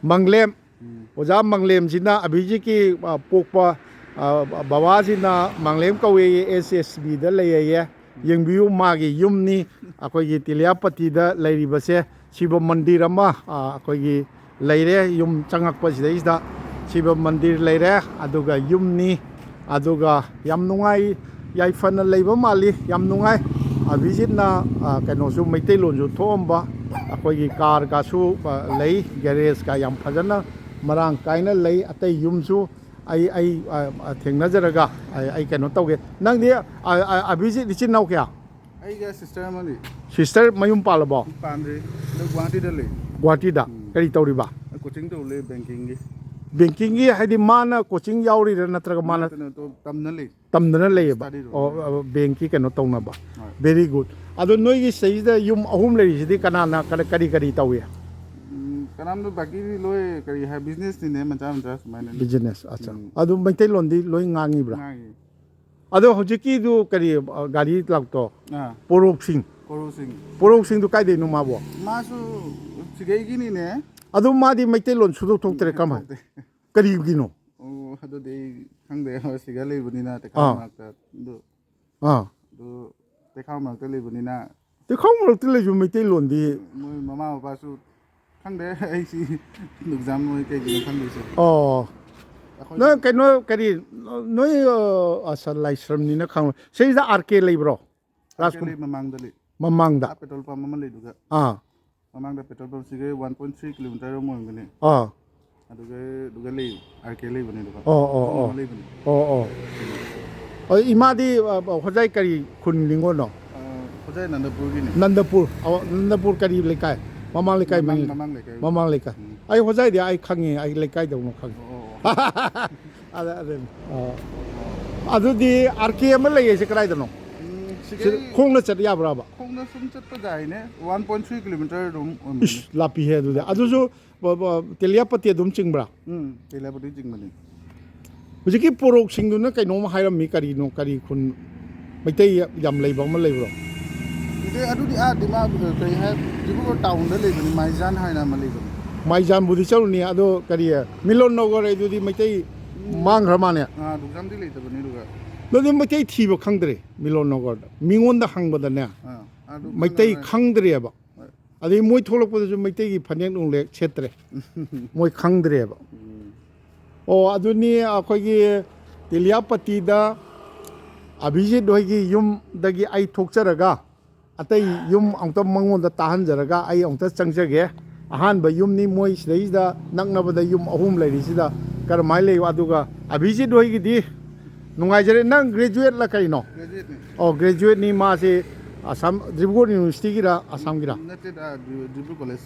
ꯃꯪꯂꯦꯝ꯫ ꯎꯝ꯫ ꯑꯣꯖꯥ ꯃꯪꯂꯦꯝꯁꯤꯅ ꯑꯚꯤꯖꯤꯠꯀꯤ, ꯑ, ꯄꯣꯛꯄ, ꯑ, ꯕꯕꯥꯁꯤꯅ ꯃꯪꯂꯦꯝ ꯀꯧꯋꯦꯌꯦ, ꯑꯦꯁ ꯑꯦꯁ ꯕꯤꯗ ꯂꯩꯌꯦꯌꯦ꯫ ꯌꯦꯡꯕꯤꯌꯨ, ꯃꯥꯒꯤ ꯌꯨꯝꯅꯤ꯫ ꯑꯩꯈꯣꯏꯒꯤ ꯇꯤꯂꯤꯌꯥꯄꯇꯤꯗ ꯂꯩꯔꯤꯕꯁꯦ ꯁꯤꯕ ꯃꯟꯗꯤꯔ ꯑꯃ, ꯑ, ꯑꯩꯈꯣꯏꯒꯤ ꯂꯩꯔꯦ꯫ ꯌꯨꯝ ꯆꯪꯉꯛꯄꯁꯤꯗꯩꯁꯤꯗ ꯁꯤꯕ ꯃꯟꯗꯤꯔ ꯂꯩꯔꯦ, ꯑꯗꯨꯒ ꯌꯨꯝꯅꯤ, ꯑꯗꯨꯒ ꯌꯥꯝ ꯅꯨꯡꯉꯥꯏ, ꯌꯥꯏꯐꯅ ꯂꯩꯕ ꯃꯥꯜꯂꯤ, ꯌꯥꯝ ꯅꯨꯡꯉꯥꯏ꯫ ꯑꯚꯤꯖꯤꯠꯅ, ꯑ, ꯀꯩꯅꯣꯁꯨ, ꯃꯩꯇꯩꯂꯣꯟꯁꯨ ꯊꯣꯛꯑꯝꯕ, ꯑꯩꯈꯣꯏꯒꯤ ꯀꯥꯔꯒꯁꯨ, ꯑ, ꯂꯩ, ꯒꯦꯔꯦꯖꯀ ꯌꯥꯝ ꯐꯖꯅ ꯃꯔꯥꯡ ꯀꯥꯏꯅ ꯂꯩ꯫ ꯑꯇꯩ ꯌꯨꯝꯁꯨ ꯑꯩ, ꯑꯩ, ꯑ, ꯑ, ꯊꯦꯡꯅꯖꯔꯒ ꯑꯩ, ꯑꯩ ꯀꯩꯅꯣ ꯇꯧꯒꯦ꯫ ꯅꯪꯗꯤ, ꯑ, ꯑ, ꯑꯚꯤꯖꯤꯠ ꯏꯆꯤꯟ ꯏꯅꯥꯎ ꯀꯌꯥ? ꯑꯩꯒ ꯁꯤꯁꯇꯔ ꯑꯃꯅꯤ꯫ ꯁꯤꯁꯇꯔ ꯃꯌꯨꯝ ꯄꯥꯜꯂꯕꯣ? ꯄꯥꯟꯗ꯭ꯔꯤ꯫ ꯑꯗꯣ ꯒꯨꯍꯥꯇꯤꯗ ꯂꯩ꯫ ꯒꯨꯍꯥꯇꯤꯗ? ꯎꯝ꯫ ꯀꯔꯤ ꯇꯧꯔꯤꯕ? ꯀꯣꯆꯤꯡ ꯇꯧ ꯂꯩ, ꯕꯦꯡꯀꯤꯡꯒꯤ꯫ ꯕꯦꯡꯀꯤꯡꯒꯤ ꯍꯥꯏꯗꯤ ꯃꯥꯅ ꯀꯣꯆꯤꯡ ꯌꯥꯎꯔꯤꯔꯥ ꯅꯠꯇ꯭ꯔꯒ ꯃꯥꯅ ꯅꯠꯇꯦ, ꯅꯠꯇꯦ, ꯇꯝꯅ ꯂꯩ꯫ ꯇꯝꯗꯅ ꯂꯩꯌꯦꯕ? ꯁ꯭ꯇꯗꯤ ꯇꯧ ꯑꯣ, ꯂꯩ꯫ ꯑ, ꯕꯦꯡꯀꯤ ꯀꯩꯅꯣ ꯇꯧꯅꯕ꯫ ꯍꯣꯏ꯫ Very good꯫ ꯑꯗꯣ ꯅꯣꯏꯒꯤ ꯁꯤꯗꯩꯁꯤꯗ ꯌꯨꯝ ꯑꯍꯨꯝ ꯂꯩꯔꯤꯁꯤꯗꯤ ꯀꯅꯥꯅ ꯀꯔꯤ, ꯀꯔꯤ, ꯀꯔꯤ ꯇꯧꯏ? ꯎꯝ, ꯀꯅꯥꯝꯗ ꯕꯥꯀꯤꯗꯤ ꯂꯣꯏ ꯀꯔꯤ ꯍꯥꯏ, ꯕꯤꯖꯤꯅꯦꯁꯅꯤꯅꯦ, ꯃꯆꯥ ꯃꯆꯥ ꯁꯨꯃꯥꯏꯅ꯫ ꯕꯤꯖꯤꯅꯦꯁ, ꯑꯠꯆꯥ꯫ ꯎꯝ꯫ ꯑꯗꯨ ꯃꯩꯇꯩꯂꯣꯟꯗꯤ ꯂꯣꯏ ꯉꯥꯡꯉꯤꯕ꯭ꯔꯥ? ꯉꯥꯡꯉꯤ꯫ ꯑꯗꯣ ꯍꯧꯖꯤꯛꯀꯤꯗꯨ ꯀꯔꯤ, ꯑ, ꯒꯥꯔꯤ ꯂꯥꯛꯇꯣ? ꯑꯥ꯫ ꯄꯣꯔꯣꯛꯁꯤꯡ꯫ ꯄꯣꯔꯣꯛꯁꯤꯡ꯫ ꯄꯣꯔꯣꯛꯁꯤꯡꯗꯨ ꯀꯥꯏꯗꯩꯅꯣ ꯃꯥꯕꯣ? ꯃꯥꯁꯨ ꯁꯤꯒꯩꯒꯤꯅꯤꯅꯦ꯫ ꯑꯗꯨ ꯃꯥꯗꯤ ꯃꯩꯇꯩꯂꯣꯟ ꯁꯨꯡꯊꯣꯛ ꯊꯣꯛꯇ꯭ꯔꯦ, ꯎꯝ, ꯀꯃꯥꯏ? ꯊꯣꯛꯇꯦ꯫ ꯀꯔꯤꯒꯤꯅꯣ? ꯑꯣ, ꯑꯗꯨꯗꯤ ꯑꯩ ꯈꯪꯗꯦ, ꯁꯤꯒ ꯂꯩꯕꯅꯤꯅ ꯇꯦꯈꯥꯎ ꯑꯥ꯫ ꯃꯔꯛꯇ꯫ ꯑꯗꯨ ꯑꯥ꯫ ꯑꯗꯨ ꯇꯦꯈꯥꯎ ꯃꯔꯛꯇ ꯂꯩꯕꯅꯤꯅ꯫ ꯇꯦꯈꯥꯎ ꯃꯔꯛꯇ ꯂꯩꯁꯨ ꯃꯩꯇꯩꯂꯣꯟꯗꯤ꯫ ꯃꯣꯏ ꯃꯃꯥ ꯃꯄꯥꯁꯨ ꯈꯪꯗꯦ, ꯑꯩ ꯁꯤ ꯑꯦꯛꯖꯥꯝ ꯃꯣꯏ ꯀꯩꯒꯤꯅꯣ ꯈꯪꯗꯦ ꯁꯦ꯫ ꯑꯣ꯫ ꯑꯩꯈꯣꯏ ꯅꯪ ꯀꯩꯅꯣ, ꯀꯔꯤ, ꯅꯣꯏ, ꯑ, ꯑꯁ, ꯂꯥꯏꯁ꯭ꯔꯝꯅꯤꯅ ꯈꯪꯉꯣꯏ꯫ ꯁꯤꯗ ꯑꯥꯔ ꯀꯦ ꯂꯩꯕ꯭ꯔꯣ? ꯑꯥꯔ ꯀꯦ ꯔꯥꯖꯀꯨꯝ-, ꯂꯩ ꯃꯃꯥꯡꯗ ꯂꯩ꯫ ꯃꯃꯥꯡꯗ? ꯑꯥ, ꯄꯦꯇ꯭ꯔꯣꯜ ꯄꯝ ꯑꯃ ꯂꯩꯗꯨꯒ꯫ ꯑꯥ꯫ ꯃꯃꯥꯡꯗ ꯄꯦꯇ꯭ꯔꯣꯜ ꯄꯝꯁꯤꯒ ꯋꯥꯟ ꯄꯣꯏꯟ ꯊ꯭ꯔꯤ ꯀꯤꯂꯣꯃꯤꯇꯔ ꯑꯃ ꯑꯣꯏꯔꯝꯒꯅꯤ꯫ ꯑꯥ꯫ ꯑꯗꯨꯒ, ꯑꯗꯨꯒ ꯂꯩ, ꯑꯥꯔ ꯀꯦ ꯂꯩꯕꯅꯦ ꯑꯗꯨꯒ꯫ ꯑꯣ, ꯑꯣ, ꯃꯐꯝ ꯑꯣ꯫ ꯑꯃ ꯂꯩꯕꯅꯦ꯫ ꯑꯣ, ꯑꯣ꯫ ꯑꯗꯣ ꯏꯃꯥꯗꯤ, ꯑ, ꯍꯣꯖꯥꯏ ꯀꯔꯤ ꯈꯨꯟ ꯅꯤꯉꯣꯜꯅꯣ? ꯑ, ꯍꯣꯖꯥꯏ ꯅꯟꯗꯄꯨꯔꯒꯤꯅꯦ꯫ ꯅꯟꯗꯄꯨꯔ꯫ ꯑꯣ, ꯅꯟꯗꯄꯨꯔ ꯀꯔꯤ ꯂꯩꯀꯥꯏ? ꯃꯃꯥꯡ ꯂꯩꯀꯥꯏ ꯃꯃꯥꯡ, ꯃꯅꯤꯡ-, ꯃꯃꯥꯡ ꯂꯩꯀꯥꯏ꯫ ꯃꯃꯥꯡ ꯂꯩꯀꯥꯏ꯫ ꯎꯝ꯫ ꯑꯩ ꯍꯣꯖꯥꯏꯗꯤ ꯑꯩ ꯈꯪꯉꯦ, ꯑꯩ ꯂꯩꯀꯥꯏꯗꯧꯅ ꯈꯪꯉꯦ꯫ ꯑꯣ, ꯑꯣ, ꯑꯣ꯫ ꯑꯗ, ꯑꯗꯨꯅꯤ꯫ ꯑꯣ꯫ ꯑꯗꯨꯗꯤ ꯑꯥꯔ ꯀꯦ ꯑꯃ ꯂꯩꯌꯦ, ꯁꯤ ꯀꯗꯥꯏꯗꯅꯣ? ꯎꯝ, ꯁꯤꯗꯩ ꯁꯤꯗ ꯈꯣꯡꯅ ꯆꯠ ꯌꯥꯕ꯭ꯔꯕ? ꯈꯣꯡꯅ ꯁꯨꯝ ꯆꯠꯄ ꯌꯥꯏꯅꯦ, ꯋꯥꯟ ꯄꯣꯏꯟ ꯊ꯭ꯔꯤ ꯀꯤꯂꯣꯃꯤꯇꯔ ꯑꯗꯨꯝ ꯑꯣꯏꯔꯝꯒꯅꯤ꯫ ꯏꯁ, ꯂꯥꯞꯄꯤꯍꯦ ꯑꯗꯨꯗꯤ꯫ ꯂꯥꯞꯄꯤꯗ꯫ ꯑꯗꯨꯁꯨ ꯕ-, ꯕ-, ꯇꯦꯂꯤꯌꯥꯄꯇꯤ ꯑꯗꯨꯝ ꯆꯤꯡꯕ꯭ꯔꯥ? ꯎꯝ, ꯇꯦꯂꯤꯌꯥꯄꯇꯤ ꯆꯤꯡꯕꯅꯤ꯫ ꯍꯧꯖꯤꯛꯀꯤ ꯄꯣꯔꯣꯛꯁꯤꯡꯗꯨꯅ ꯀꯩꯅꯣꯝ ꯍꯥꯏꯔꯝꯃꯤ, ꯀꯔꯤꯅꯣ, ꯀꯔꯤ ꯈꯨꯟ, ꯃꯩꯇꯩ ꯌꯥꯝ ꯂꯩꯕ ꯑꯃ ꯂꯩꯕ꯭ꯔꯣ? ꯃꯩꯇꯩ ꯑꯗꯨꯗꯤ ꯑꯥ ꯗꯤꯃꯥ-, ꯀꯩ ꯍꯥꯏ, ꯗꯤꯕ꯭ꯔꯨꯒꯔ ꯇꯥꯎꯟꯗ ꯂꯩꯕꯅꯤ, ꯃꯥꯏꯖꯥꯟ ꯍꯥꯏꯅ ꯑꯃ ꯂꯩꯕꯅꯤ꯫ ꯃꯥꯏꯖꯥꯟꯕꯨꯗꯤ ꯆꯠꯂꯨꯅꯤ, ꯑꯗꯣ ꯀꯔꯤ, ꯃꯤꯂꯣꯟ ꯅꯒꯔ ꯍꯥꯏꯗꯨꯗꯤ ꯃꯩꯇꯩ ꯎꯝ꯫ ꯃꯥꯡꯈ꯭ꯔ ꯃꯥꯅꯦ? ꯑꯥ, ꯑꯗꯨ ꯌꯥꯝꯗꯤ ꯂꯩꯇꯕꯅꯤ ꯑꯗꯨꯒ꯫ ꯑꯗꯨꯗꯤ ꯃꯩꯇꯩ ꯊꯤꯕ ꯈꯪꯗ꯭ꯔꯦ, ꯃꯤꯂꯣꯟ ꯅꯒꯔꯗ꯫ ꯃꯤꯉꯣꯟꯗ ꯍꯪꯕꯗꯅꯦ, ꯑꯥ, ꯑꯗꯨ ꯃꯩꯇꯩ ꯈꯪꯉꯔꯣꯏ꯫ ꯈꯪꯗ꯭ꯔꯦꯕ꯫ ꯍꯣꯏ꯫ ꯑꯗꯩ ꯃꯣꯏ ꯊꯣꯛꯂꯛꯄꯗꯁꯨ ꯃꯩꯇꯩꯒꯤ ꯐꯅꯦꯛ ꯅꯨꯡꯂꯦꯛ ꯁꯦꯠꯇ꯭ꯔꯦ꯫ ꯃꯣꯏ ꯈꯪꯗ꯭ꯔꯦꯕ꯫ ꯎꯝ꯫ ꯑꯣ, ꯑꯗꯨꯅꯤ ꯑꯩꯈꯣꯏꯒꯤ ꯇꯦꯂꯤꯌꯥꯄꯇꯤꯗ, ꯑꯚꯤꯖꯤꯠ ꯍꯣꯏꯒꯤ ꯌꯨꯝꯗꯒꯤ ꯑꯩ ꯊꯣꯛꯆꯔꯒ ꯑꯇꯩ ꯌꯨꯝ ꯑꯃꯨꯛꯇ ꯃꯉꯣꯟꯗ ꯇꯥꯍꯟꯖꯔꯒ ꯑꯩ ꯑꯃꯨꯛꯇ ꯆꯪꯖꯒꯦ꯫ ꯑꯍꯥꯟꯕ ꯌꯨꯝꯅꯤ, ꯃꯣꯏ ꯁꯤꯗꯩꯁꯤꯗ ꯅꯛꯅꯕꯗ ꯌꯨꯝ ꯑꯍꯨꯝ ꯂꯩꯔꯤꯁꯤꯗ ꯀꯔꯝꯍꯥꯏꯅ ꯂꯩꯕ? ꯑꯗꯨꯒ ꯑꯚꯤꯖꯤꯠ ꯍꯣꯏꯒꯤꯗꯤ ꯅꯨꯡꯉꯥꯏꯖꯔꯦ꯫ ꯅꯪ ꯒ꯭ꯔꯦꯖꯨꯋꯦꯠꯂ ꯀꯩꯅꯣ? ꯒ꯭ꯔꯦꯖꯨꯋꯦꯠꯅꯤ꯫ ꯑꯣ, ꯒ꯭ꯔꯦꯖꯨꯋꯦꯠꯅꯤ꯫ ꯃꯥꯁꯦ ꯑꯁꯥꯝ ꯗꯤꯕ꯭ꯔꯨꯒꯔ ꯌꯨꯅꯤꯚꯔꯁꯤꯇꯤꯒꯤꯔ ꯑꯁꯥꯝꯒꯤꯔ? ꯅꯠꯇꯦꯗ, ꯗꯤꯕ꯭ꯔꯨ ꯀꯣꯂꯦꯖ꯫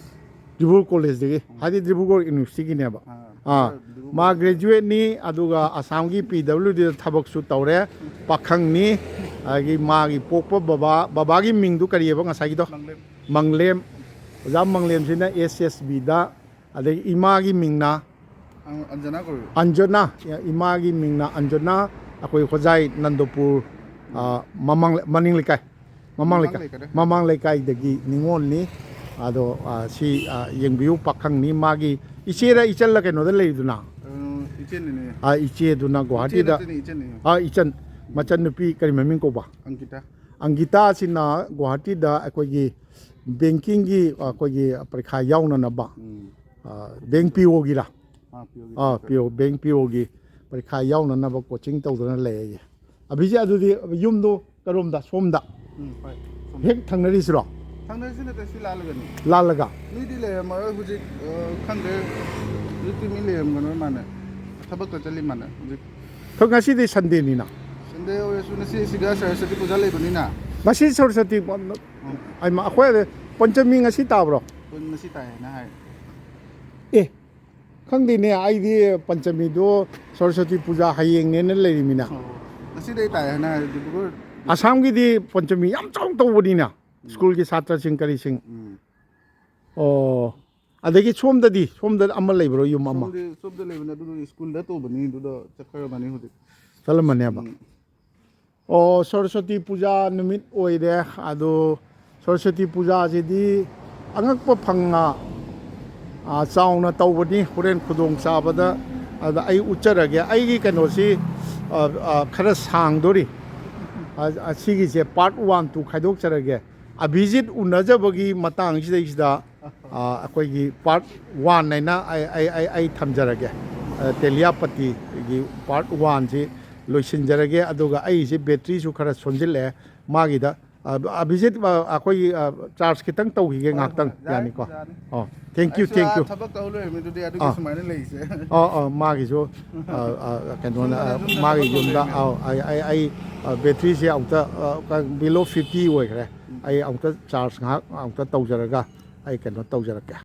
ꯗꯤꯕ꯭ꯔꯨꯒꯔ ꯀꯣꯂꯦꯖꯇꯒꯤ, ꯍꯥꯏꯗꯤ ꯗꯤꯕ꯭ꯔꯨꯒꯔ ꯌꯨꯅꯤꯚꯔꯁꯤꯇꯤꯒꯤꯅꯦꯕ꯫ ꯑꯥ, ꯑꯥ, ꯗꯤꯕ꯭ꯔꯨꯒꯔ ꯃꯥ ꯒ꯭ꯔꯦꯖꯨꯋꯦꯠꯅꯤ, ꯑꯗꯨꯒ ꯑꯁꯥꯝꯒꯤ ꯄꯤ ꯗꯕ꯭ꯂꯤꯎ ꯗꯤꯗ ꯊꯕꯛꯁꯨ ꯇꯧꯔꯦ, ꯄꯥꯈꯪꯅꯤ꯫ ꯑꯗꯒꯤ ꯃꯥꯒꯤ ꯄꯣꯛꯄ ꯕꯕꯥ, ꯕꯕꯥꯒꯤ ꯃꯤꯡꯗꯨ ꯀꯔꯤꯑꯕ ꯉꯁꯥꯏꯒꯤꯗꯣ? ꯃꯪꯂꯦꯝ꯫ ꯃꯪꯂꯦꯝ꯫ ꯑꯣꯖꯥ ꯃꯪꯂꯦꯝꯁꯤꯅ ꯑꯦꯁ ꯑꯦꯁ ꯕꯤꯗ, ꯑꯗꯒꯤ ꯏꯃꯥꯒꯤ ꯃꯤꯡꯅ ꯑꯪ-, ꯑꯟꯖꯅꯥ ꯀꯧꯏ꯫ ꯑꯟꯖꯅꯥ, ꯏꯃꯥꯒꯤ ꯃꯤꯡꯅ ꯑꯟꯖꯅꯥ, ꯑꯩꯈꯣꯏ ꯍꯣꯖꯥꯏ ꯅꯟꯗꯄꯨꯔ, ꯑ, ꯃꯃꯥꯡ, ꯃꯅꯤꯡ ꯂꯩꯀꯥꯏ, ꯃꯃꯥꯡ ꯃꯃꯥꯡ ꯂꯩꯀꯥꯏ, ꯂꯩꯀꯥꯏꯗ? ꯃꯃꯥꯡ ꯂꯩꯀꯥꯏꯗꯒꯤ ꯅꯤꯉꯣꯜꯅꯤ꯫ ꯑꯗꯣ, ꯑ, ꯁꯤ, ꯑ, ꯌꯦꯡꯕꯤꯌꯨ, ꯄꯥꯈꯪꯅꯤ꯫ ꯃꯥꯒꯤ ꯏꯆꯦꯔ ꯏꯆꯜꯂ ꯀꯩꯅꯣꯗ ꯂꯩꯔꯤꯗꯨꯅ? ꯑ, ꯏꯆꯦꯅꯤꯅꯦ꯫ ꯑ, ꯏꯆꯦꯗꯨꯅ ꯏꯆꯦ ꯒꯨꯋꯥꯍꯥꯇꯤꯗ, ꯅꯠꯇꯦꯅꯦ, ꯏꯆꯟꯅꯤ꯫ ꯑ, ꯏꯆꯟ, ꯃꯆꯟꯅꯨꯄꯤ ꯀꯔꯤ ꯃꯃꯤꯡ ꯀꯧꯕ? ꯑꯪꯀꯤꯇꯥ꯫ ꯑꯪꯒꯤꯇꯥꯁꯤꯅ ꯒꯨꯋꯥꯍꯥꯇꯤꯗ ꯑꯩꯈꯣꯏꯒꯤ ꯕꯦꯡꯀꯤꯡꯒꯤ ꯑꯩꯈꯣꯏꯒꯤ ꯄꯔꯤꯈꯥ ꯌꯥꯎꯅꯅꯕ, ꯎꯝ꯫ ꯑ, ꯕꯦꯡ ꯄꯤ ꯑꯣꯒꯤꯔ? ꯑꯥ, ꯄꯤ ꯑꯣꯒꯤ ꯑꯥ, ꯄꯔꯤꯈꯥ꯫ ꯄꯤ ꯑꯣ, ꯕꯦꯡ ꯄꯤ ꯑꯣꯒꯤ ꯄꯔꯤꯈꯥ ꯌꯥꯎꯅꯅꯕ ꯀꯣꯆꯤꯡ ꯇꯧꯗꯅ ꯂꯩꯌꯦ꯫ ꯑꯕꯤꯖꯤꯠ, ꯑꯗꯨꯗꯤ ꯌꯨꯝꯗꯣ ꯀꯔꯣꯝꯗ? ꯁꯣꯝꯗ? ꯎꯝ, ꯍꯣꯏ, ꯁꯣꯝ꯫ ꯍꯦꯛ ꯊꯪꯅꯔꯤꯁꯤꯔꯣ? ꯊꯪꯅꯔꯤꯁꯤ ꯅꯠꯇꯦ, ꯁꯤ ꯂꯥꯜꯂꯒꯅꯤ꯫ ꯂꯥꯜꯂꯒ? ꯃꯤꯗꯤ ꯂꯩꯔꯝꯃꯔꯣꯏ ꯍꯧꯖꯤꯛ, ꯑ, ꯈꯪꯗꯦ꯫ ꯍꯧꯖꯤꯛꯇꯤ ꯃꯤ ꯂꯩꯔꯝꯒꯅꯣꯏ ꯃꯥꯅꯦ꯫ ꯊꯕꯛꯇ ꯆꯠꯂꯤ ꯃꯥꯅꯦ ꯍꯧꯖꯤꯛ꯫ ꯍꯣꯏ, ꯉꯁꯤꯗꯤ ꯁꯟꯗꯦꯅꯤꯅ꯫ ꯁꯟꯗꯦ ꯑꯣꯏꯔꯁꯨ ꯉꯁꯤ ꯁꯤꯗ ꯁꯔꯁ꯭ꯋꯇꯤ ꯄꯨꯖꯥ ꯂꯩꯕꯅꯤꯅ꯫ ꯉꯁꯤ ꯁꯔꯁ꯭ꯋꯇꯤ, ꯑꯩꯃ-, ꯑꯩꯈꯣꯏ ꯄꯟꯆꯃꯤ ꯉꯁꯤ ꯇꯥꯕ꯭ꯔꯣ? ꯉꯁꯤ ꯇꯥꯏ ꯍꯥꯏꯅ ꯍꯥꯏ꯫ ꯑꯦ, ꯈꯪꯗꯦꯅꯦ, ꯑꯩꯗꯤ ꯄꯟꯆꯃꯤꯗꯣ ꯁꯔꯁ꯭ꯋꯇꯤ ꯄꯨꯖꯥ ꯍꯌꯦꯡꯅꯦꯅ ꯂꯩꯔꯤꯃꯤꯅ꯫ ꯑꯣ, ꯉꯁꯤꯗꯩ ꯇꯥꯏ ꯍꯥꯏꯅ ꯍꯥꯏ, ꯗꯤꯕ꯭ꯔꯨꯒꯔ꯫ ꯑꯁꯥꯝꯒꯤꯗꯤ ꯄꯟꯆꯃꯤ ꯌꯥꯝ ꯆꯥꯎꯅ ꯇꯧꯕꯅꯤꯅ, ꯁ꯭ꯀꯨꯜꯒꯤ ꯁꯥꯇ꯭ꯔꯁꯤꯡ ꯀꯔꯤꯁꯤꯡ꯫ ꯎꯝ꯫ ꯑꯣ, ꯑꯗꯒꯤ ꯁꯣꯝꯗꯗꯤ, ꯁꯣꯝꯗ ꯑꯃ ꯂꯩꯕ꯭ꯔꯣ, ꯌꯨꯝ ꯑꯃ? ꯁꯣꯝꯗꯤ, ꯁꯣꯝꯗ ꯂꯩꯕꯅꯦ, ꯑꯗꯨꯗꯨꯒꯤ ꯁ꯭ꯀꯨꯜꯗ ꯇꯧꯕꯅꯤ, ꯑꯗꯨꯗ ꯆꯠꯈ꯭ꯔꯕꯅꯤ ꯍꯧꯖꯤꯛ꯫ ꯆꯠꯂꯝꯃꯅꯦꯕ꯫ ꯎꯝ꯫ ꯑꯣ, ꯁꯔꯁ꯭ꯋꯇꯤ ꯄꯨꯖꯥ ꯅꯨꯃꯤꯠ ꯑꯣꯏꯔꯦ꯫ ꯑꯗꯣ ꯁꯔꯁ꯭ꯋꯇꯤ ꯄꯨꯖꯥꯁꯤꯗꯤ ꯑꯉꯛꯄ ꯐꯪꯅ, ꯑ, ꯆꯥꯎꯅ ꯇꯧꯕꯅꯤ꯫ ꯍꯣꯔꯦꯟ ꯈꯨꯗꯣꯡ ꯆꯥꯕꯗ ꯑꯗ ꯑꯩ ꯎꯠꯆꯔꯒꯦ꯫ ꯑꯩꯒꯤ ꯀꯩꯅꯣꯁꯤ, ꯑ, ꯑ, ꯈꯔ ꯁꯥꯡꯗꯣꯔꯤ꯫ ꯑ, ꯑ, ꯁꯤꯒꯤꯁꯦ part one, two ꯈꯥꯏꯗꯣꯛꯆꯔꯒꯦ꯫ ꯑꯕꯤꯖꯤꯠ ꯎꯅꯖꯕꯒꯤ ꯃꯇꯥꯡꯁꯤꯗꯩꯁꯤꯗ, ꯑ, ꯑꯩꯈꯣꯏꯒꯤ part one ꯍꯥꯏꯅ ꯑꯩ, ꯑꯩ, ꯑꯩ, ꯑꯩ ꯊꯝꯖꯔꯒꯦ꯫ ꯑ, ꯇꯦꯂꯤꯌꯥꯄꯇꯤꯒꯤ part one ꯁꯤ ꯂꯣꯏꯁꯤꯟꯖꯔꯒꯦ꯫ ꯑꯗꯨꯒ ꯑꯩꯁꯦ ꯕꯦꯇ꯭ꯔꯤꯁꯨ ꯈꯔ ꯁꯣꯟꯖꯤꯜꯂꯛꯑꯦ꯫ ꯃꯥꯒꯤꯗ ꯑ, ꯑ, ꯚꯤꯖꯤꯠ, ꯑ, ꯑꯩꯈꯣꯏꯒꯤ, ꯑ, ꯆꯥꯔꯖ ꯈꯤꯇꯪ ꯇꯧꯈꯤꯒꯦ꯫ ꯍꯣꯏ, ꯉꯥꯏꯍꯥꯛꯇꯪ꯫ ꯍꯣꯏ, ꯌꯥꯅꯤ, ꯌꯥꯅꯤꯀꯣ? ꯌꯥꯅꯤ꯫ ꯑꯣ, thank you, ꯑꯩꯁꯨ thank ꯑꯥ you. ꯊꯕꯛ ꯇꯧ ꯂꯣꯏꯔꯝꯃꯤ ꯑꯗꯨꯗꯤ ꯑꯗꯨꯒꯤ ꯑꯥ꯫ ꯁꯨꯃꯥꯏꯅ ꯂꯩꯁꯦ꯫ ꯑꯣ, ꯑꯣ, ꯃꯥꯒꯤꯁꯨ, ꯑ, ꯑ, ꯀꯩꯅꯣꯅ, ꯁꯣꯝꯗꯅ ꯑ, ꯌꯨꯝꯗ ꯃꯥꯒꯤ ꯊꯕꯛ ꯇꯧ ꯌꯨꯝꯗ, ꯂꯩꯔꯝꯃꯦ꯫ ꯑꯧ, ꯑꯩ, ꯑꯩ, ꯑꯩ, ꯑ, ꯕꯦꯇ꯭ꯔꯤꯁꯦ ꯑꯃꯨꯛꯇ, ꯑ, ꯀ-, below fifty ꯑꯣꯏꯈ꯭ꯔꯦ꯫ ꯎꯝ꯫ ꯑꯩ ꯑꯃꯨꯛꯇ ꯆꯥꯔꯖ ꯉꯥꯏꯍꯥꯛ ꯑꯃꯨꯛꯇ ꯇꯧꯖꯔꯒ ꯑꯩ ꯀꯩꯅꯣ ꯇꯧꯖꯔꯛꯀꯦ꯫